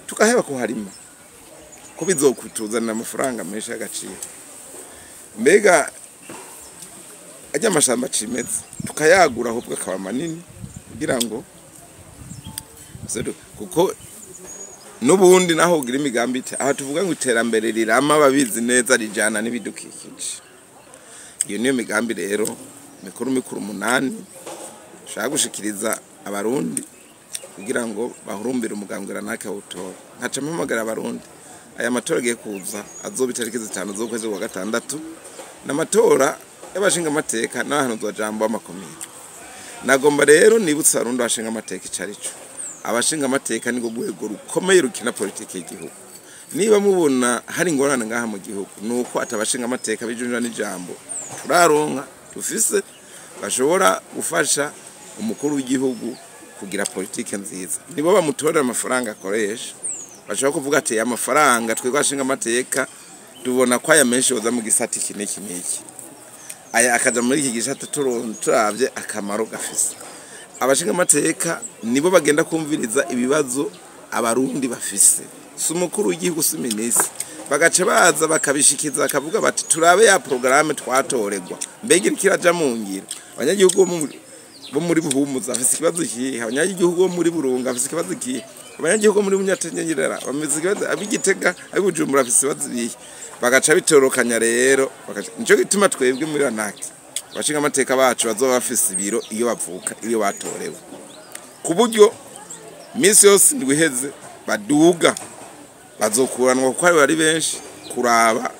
tukaheba kuharima ko bizokutuzanira amafaranga menshi y'agaciro. Mbega ajya amashamba cimeza tukayagura ahubwo akaba manini, kugira ngo kuko n'ubundi naho ugira imigambi aha tuvuga ngo iterambere rirama babizi neza rijana n'ibidukikije. Iyo niyo migambi rero mikuru mikuru 8 nshaka gushikiriza abarundi kugira ngo bahurumbire umugambwe ranaka utora. Nkaca mpamagara abarundi, aya matora agiye kuza azoba itariki 5 z'ukwezi kwa 6, n'amatora y'abashinga amateka n'abahanuzi jambo b'amakomine. Nagomba rero nibutsa abarundi abashinga amateka icarico. Abashinga amateka ni rwego rukomeye rukina politike y'igihugu. Niba mubona hari ingorane ngaha mu gihugu, nuko atabashinga amateka bijunjwa n'ijambo turaronka dufise bashobora gufasha umukuru w'igihugu kugira politike nziza. Nibo bamutorera amafaranga akoresha, bashobora kuvuga ati amafaranga twebwe abashinga amateka tubona ko aya menshi yoza mu gisata iki n'iki n'iki, aya akaja muri iki gisata turavye akamaro gafise. Abashinga amateka nibo bagenda kumviriza ibibazo abarundi bafise, si umukuru w'igihugu si minisitiri, bagaca baza bakabishikiza bakavuga bati turabe ya programme twatoregwa, mbega iriko iraja mu ngiro. Abanyagihugu bo muri Buhumuza bafise ikibazo ikihe, abanyagihugu bo muri Burunga bafise ikibazo ikihe, abanyagihugu bo muri Bunyatenyerera bafise ikibazo, ab'Igitega ab'Ibujumbura bafise ibibazo ibihe. Bagaca bitorokanya rero, nico gituma twebwe muri Ranaki abashinga amateka bacu bazoba bafise ibiro iyo bavuka, iyo batorewe, ku buryo misi yose ndwi iheze baduga bazokuranwa kuko ari benshi kuraba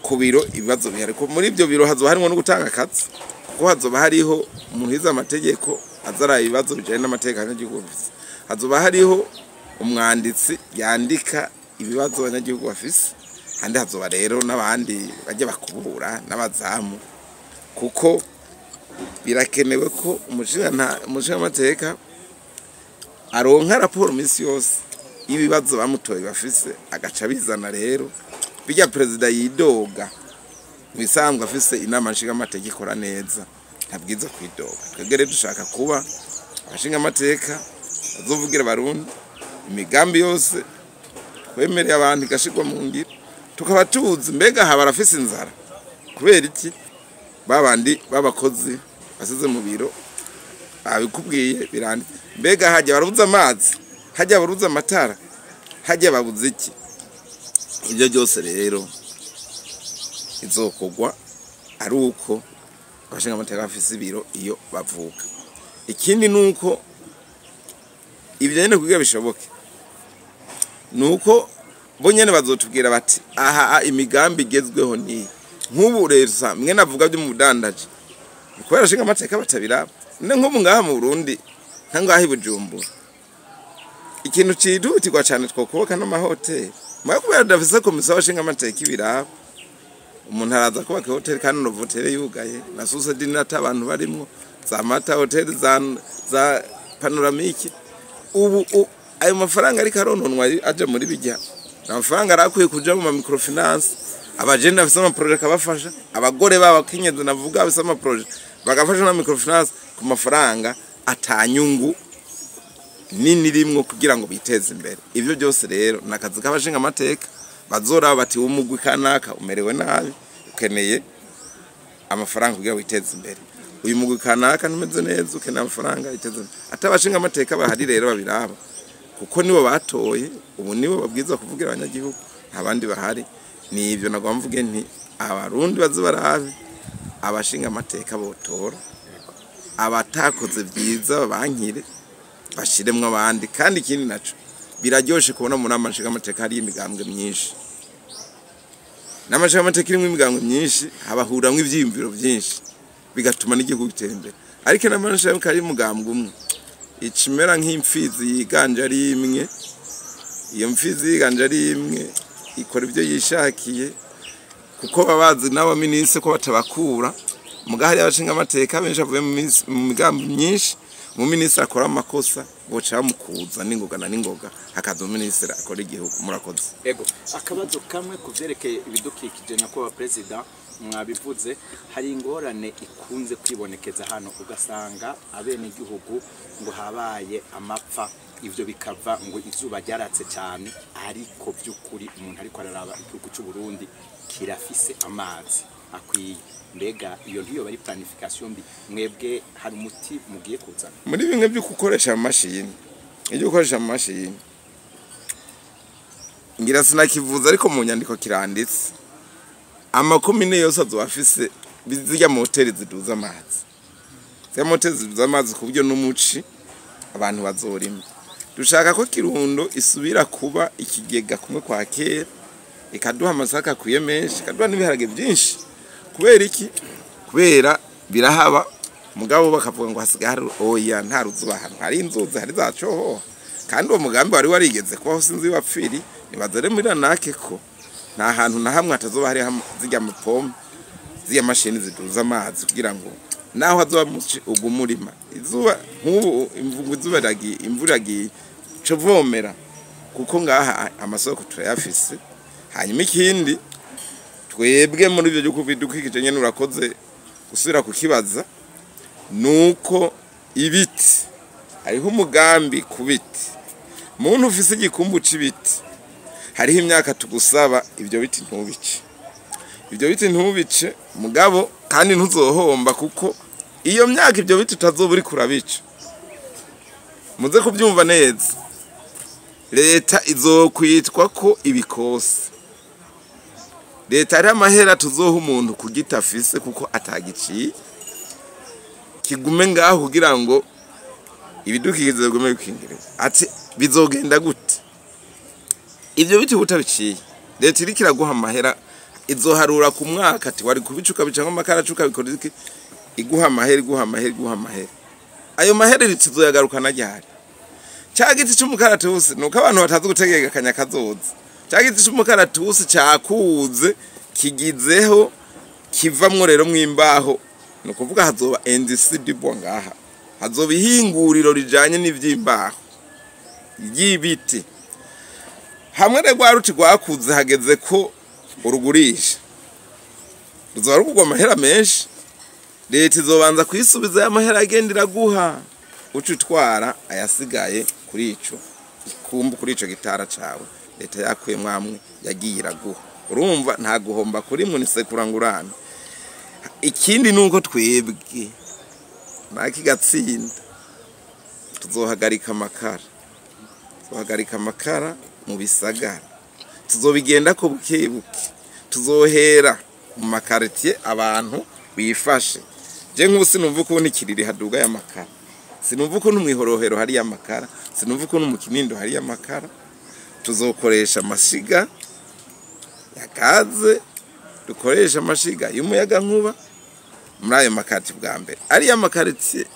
ku biro ibibazo bihari. Muri ibyo biro hazoba harimwo no gutanga akazi, kuko hazoba hariho umuntu yize amategeko azaraba ibibazo bijanye n'amategeko abanyagihugu bafise, hazoba hariho umwanditsi yandika ibibazo abanyagihugu bafise, handi hazoba rero n'abandi bajya bakubura n'abazamu, kuko birakenewe ko umushingamateka aronka raporo misi yose ibibazo bamutoye bafise, agaca bizana. Rero bijya perezida yidoga bisanzwe afise inama nshingamateka ikora neza, ntabwiza kwidoga. Twebwe rero dushaka kuba abashingamateka bazovugira abarundi imigambi yose twemereye abantu igashirwa mu ngiro, tukaba tuzi mbega aha barafise inzara kubera iki, babandi babakozi basize mu biro babikubwiye biranditse, mbega hajya barubuza amazi, hajya barubuza amatara, hajya babuze iki. Ibyo byose rero izokogwa ari uko abashinga amateka bafise ibiro iyo bavuka. Ikindi nuko ibyo nyene kugira bishoboke, nuko bo nyene bazotubwira bati aha imigambi igezweho ni nk'ubu rero mwe navuga byo mu budandaji, kubera abashinga amateka batabiraba. Ne nk'ubu ngaha mu Burundi, nka ngaha i Bujumbura, ikintu cihutirwa cane twokubaka n'amahoteli. Mwe kubera dafise komisiyo y'abashinga amateka ibiraba, umuntu araza kubaka hoteli kandi novotel yugaye, na source dinner ata abantu barimwo, za mata hotel za panoramique. Ubu ayo mafaranga ariko arononwa aje muri bijya, amafaranga arakwiye kuja mu microfinance, abajene bafise ama projet kabafasha, abagore b'abakenyezi navuga bafise ama projet bagafasha na microfinance ku mafaranga atanyungu nini rimwo kugira ngo biteze imbere. Ivyo byose rero nakazi k'abashinga amateka bazora bati umugwi kanaka umerewe nabi ukeneye amafaranga kugira witeze imbere, uyu mugwi kanaka ntumeze neza ukeneye amafaranga yiteze imbere. Atabashinga amateka bahari rero babiraba, kuko nibo batoye, ubu nibo babwiza kuvugira abanyagihugu, nta bandi bahari. Ni ivyo nagomba mvuge nti abarundi baze barabe abashinga amateka botora, abatakoze byiza babankire bashiremwo abandi. Kandi ikindi naco biraryoshe kubona mu nama nshinga amateka hari imigambwe myinshi, nama nshinga amateka irimwo imigambwe myinshi, habahuramwo ivyiyumviro vyinshi bigatuma n'igihugu gitera imbere. Ariko inama nshingamateka ari umugambwe umwe, ikimera nk'imfizi yiganje ari imwe. Iyo mfizi yiganje ari imwe ikora ibyo yishakiye, kuko baba bazi n'abaminisitiri ko batabakura. Muga hariya abashingamateka benshi bavuye mu migambi myinshi, umuminisitiri akora amakosa boca bamukuza n'ingoga na n'ingoga, hakaza umuminisitiri akora igihugu. Murakoze. Ego, akabazo kamwe ku vyerekeye ibidukikije, nyakubahwa perezida, mwabivuze, hari ingorane ikunze kwibonekeza hano, ugasanga abenegihugu ngo habaye amapfa, ivyo bikava ngo izuba ryaratse cyane, ariko by'ukuri umuntu ariko araraba igihugu cy'u Burundi kirafise amazi akwiye. Mbega iyo ntiyo bari planification mbi? Mwebwe hari umuti mugiye kuzana? Muri bimwe byo gukoresha amamashini, ibyo gukoresha amamashini ngira sinakivuza, ariko mu nyandiko kiranditse: amakomine yose azoba afise zirya moteri ziduza amazi, zirya moteri ziduza amazi, ku buryo n'umuci abantu bazorima. Dushaka ko Kirundo isubira kuba ikigega kumwe kwa kera, ikaduha amasaka akwiye menshi, ikaduha n'ibiharage byinshi. Kubera iki? Kubera birahaba, mugabo bakavuga ngo hasigaye hari, oya, nta ruzuba ahantu hari inzuzi, hari za Cohoha. Kandi uwo mugambi wari warigeze kubaho, sinzi wapfiri. Nibaza rero muri ranake ko nta hantu na hamwe hatazoba hari zirya mapompe, zirya mashini ziduza amazi, kugira ngo naho hazoba muci uguma urima. Izuba nk'ubu imvungu, izuba riragiye, imvura iragiye, co vomera, kuko ngaha amasoko turayafise. Hanyuma ikindi, twebwe muri ibyo byo bidukikije nyene, urakoze gusubira kukibaza, nuko ibiti, hariho umugambi ku biti. Muntu ufise igikumbu c'ibiti, hariho imyaka tugusaba ibyo biti ntubice, ibyo biti ntubice. Mugabo kandi ntuzohomba, kuko iyo myaka ibyo biti utazoba uriko urabica, muze kubyumva neza, leta izokwitwa ko ibikose. Leta hariho amahera tuzoha umuntu ku giti afise, kuko atagiciye, kigume ngaho kugira ngo ibidukikije bigume bikingiriwe. Ati bizogenda gute? Ibyo biti utabiciye, leta iriko iraguha amahera, izoharura ku mwaka ati wari kubica ukabica nk'amakara, ukabikora iki, iguha amahera, iguha amahera, iguha amahera. Ayo mahera leta izoyagarukana ryari? Ca giti c'umukaratusi, nuko abantu batazi gutegekanya kazoza, ca giti c'umukaratusi cakuze kigizeho kivamwo rero mw'imbaho. Ni ukuvuga hazoba industrie du bois ngaha, hazoba ihinguriro rijanye n'ivy'imbaho ry'ibiti. Hamwe rero rwa ruti rwakuze, hageze ko urugurisha, ruzoba rugurwa amahera menshi. Leta izobanza kwisubiza y'amahera agenda iraguha, uca utwara ayasigaye kuri ico gikumbu, kuri ico gitara cawe leta yakuyemwo amwe yagiye iraguha. Urumva nta guhomba kuri mwe, ni sekurangurane. Ikindi nuko twebwe nakigatsinda tuzohagarika amakara, tuzohagarika amakara mu bisagara. Tuzobigenda ko buke buke, tuzohera mu makaritiye abantu bifashe. Je nk'ubu sinumva ukuntu ikiriri haduga y'amakara, sinumva ukuntu mw'ihorohero hari amakara, sinumva ukuntu mu Kinindo hari amakara. Tuzokoresha amashiga ya gaze, dukoresha amashiga y'umuyaga nkuba muri ayo makaritiye. Bwa mbere ariya makaritiye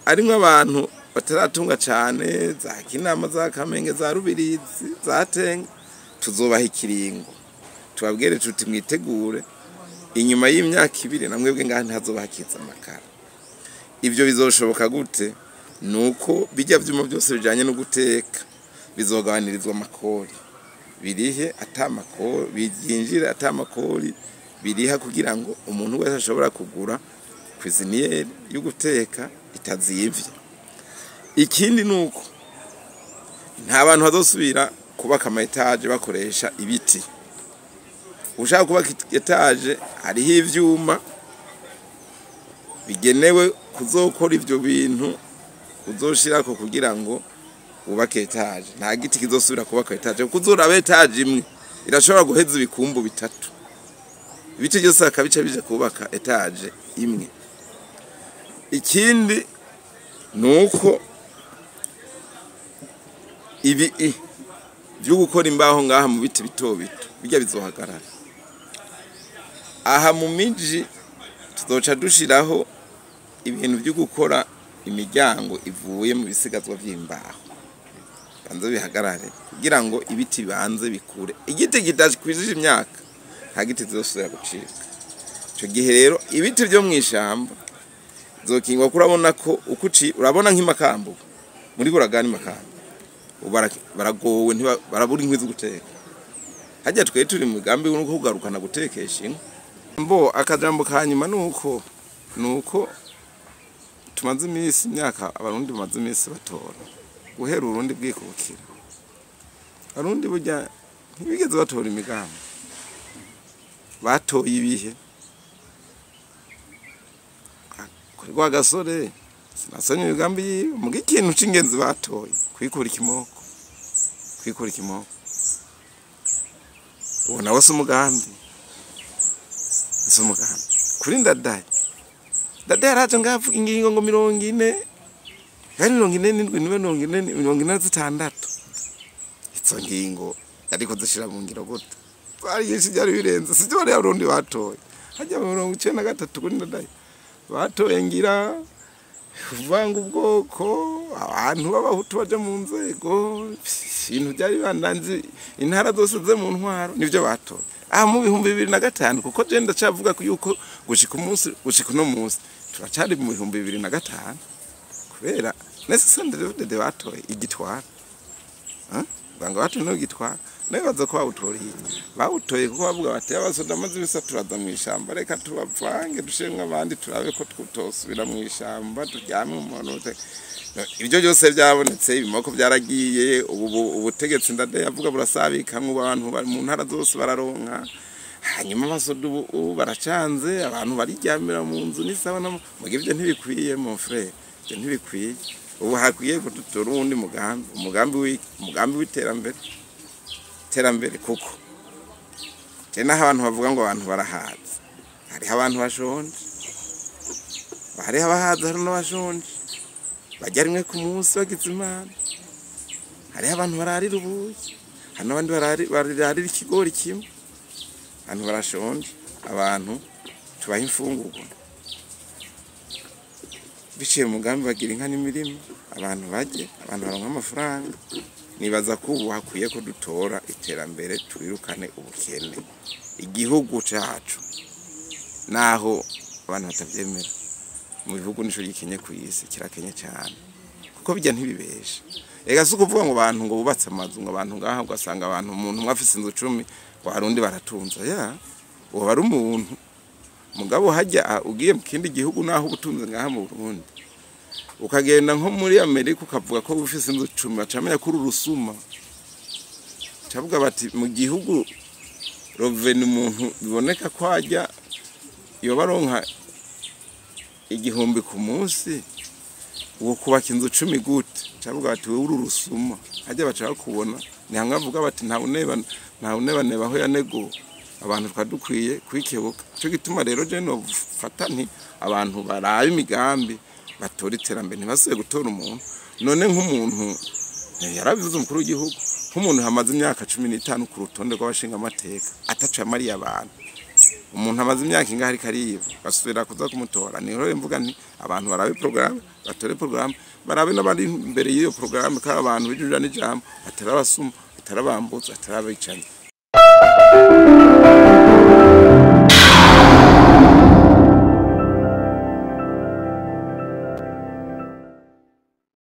arimwo abantu bataratunga cane, za Kinama, za Kamenge, za Rubirizi, za Tenga, tuzobaha ikiringo, tubabwire tuti mwitegure, inyuma y'imyaka 2 na mwebwe ngaha ntihazoba hakiza amakara. Ivyo bizoshoboka gute? Nuko bijya vyuma byose bijanye no guteka bizogabanyirizwa amakori, birihe ata makori, byinjira ata makori biriha, kugira ngo umuntu wese ashobora kugura cuisinière yo guteka itazimvye. Ikindi nuko nta bantu bazosubira kubaka ama étages bakoresha ibiti. Ushaka kubaka étage, hariho ivyuma bigenewe kuzokora ivyo bintu uzoshirako kugira ngo wubake étage. Nta giti kizosubira kubaka étage, kuko uzoraba étage imwe irashobora guheza ibikumbu bitatu, ibiti byose bakabica bija kubaka étage imwe. Ikindi nuko ibi byo gukora imbaho ngaha mu biti bito bito bijya bizohagarara. Aha mu miji tuzoca dushiraho Ibintu byo gukora imiryango ivuye mu bisigazwa vy'imbaho banze bihagarare kugira ngo ibiti bibanze bikure. Igiti kidakwije imyaka nta giti zosubira gucika. Ico gihe rero ibiti vyo mw'ishamba zokingwa, kurabona ko ukuci urabona nk'imakambo muri buragani makamba baragowe, barabura inkwi zo guteka. Hajya twe turi mu migambi wo kugarukana gutekesha inkwi. Mbo akajambo kanyuma nuko tumaze iminsi, imyaka Abarundi bamaze iminsi batora guhera Urundi bwikukira. Abarundi burya ntibigeze batora imigambi, batoye ibihe. Kuri rwa gasore sinasomye imigambi yiwe, muga ikintu c'ingenzi batoye kwikura ikimoko, kwikura ikimoko. Uwo nawe si umugambi, si umugambi. Kuri Ndadaye, Ndadaye yaraje ngavuga ingingo ngo 40, yari 47, niwe 40, 46. Izo ngingo ariko zishira mu ngiro gute? Bari yinshi, byari birenze, sivyo bari Abarundi batoye. Hajya mu 93 kuri Ndadaye batoye ngira kuvanga ubwoko, abantu b'Abahutu baja mu nzego, ibintu byari bandanze intara zose ze mu ntwaro, nivyo batoye. Aha mu 2005, kuko je ndacavuga ko yuko gushika umunsi, gushika uno munsi turacari mu 2005, kubera nese CNDD batoye igitwara. Banga batoye no gitwara, nabibaza ko bawutoreye iki? Bawutoye kuko bavuga bati abasoda amaze ibisa turaza mu ishamba, reka tubavange dushiremwo abandi turabe ko tutosubira mu ishamba turyame umuntu. Ibyo byose byabonetse, ibimoko byaragiye. Ubu ubutegetsi Ndadaye yavuga burasabikamwe, abantu bari mu ntara zose bararonka. Hanyuma abasoda ubu baracanze, abantu bariryamira mu nzu n'isawa na muga. Ibyo ntibikwiye, mon frère, ibyo ntibikwiye. Ubu hakwiye kudutora uwundi mugambi, umugambi w'iterambere, iterambere. Kuko je naho abantu bavuga ngo abantu barahaza, hariho abantu bashonje, hariho abahaza, hari n'abashonje barya rimwe ku munsi bagize Imana. Hariho abantu bararira ubuyi, hari n'abandi bararira ikigori kimwe. Abantu barashonje, abantu tubaha imfungurwa biciye mu mugambi bagira inka n'imirima, abantu barye, abantu baronka amafaranga. Nibaza ko ubu hakwiye ko dutora iterambere twirukane ubukene. Igihugu cacu, naho abantu batavyemera, mu bihugu nico gikenye ku isi, kirakenye cyane, kuko bijya ntibibesha. Ega si ukuvuga ngo abantu ngo bubatse amazu, ngo abantu ngaha ugasanga abantu umuntu umwe afise inzu 10, ngo harundi baratunze ya uwo bari umuntu. Mugabo hajya ugiye mu kindi gihugu, naho ubutunze ngaha mu Burundi, ukagenda nko muri Amerika ukavuga ko ufise inzu 10, bacamenya ko uri urusuma. Cavuga bati mu gihugu revenu umuntu biboneka ko ajya yoba aronka 1000 ku munsi, uwo kubaka inzu 10 gute? Cavuga bati wewe uri urusuma. Hajya baca bakubona ni hamwe bavuga bati nta uneba, nta uneba neba aho yanego. Abantu twari dukwiye kwikebuka. Ico gituma rero je nofata nti abantu barabe imigambi, batora iterambere, ntibasubiye gutora umuntu. None nk'umuntu yarabivuze umukuru w'igihugu, nk'umuntu hamaze imyaka 15 ku rutonde rw'abashinga amateka ataca amariye abantu, umuntu amaze imyaka ingahe ariko ariba, basubira kuza kumutora? Niho rero mvuga nti abantu barabe programme, batore programme, barabe n'abari imbere y'iyo programme, ko abantu bijurira n'ijambo, atari abasuma, atari abambutsi, atari abicanyi.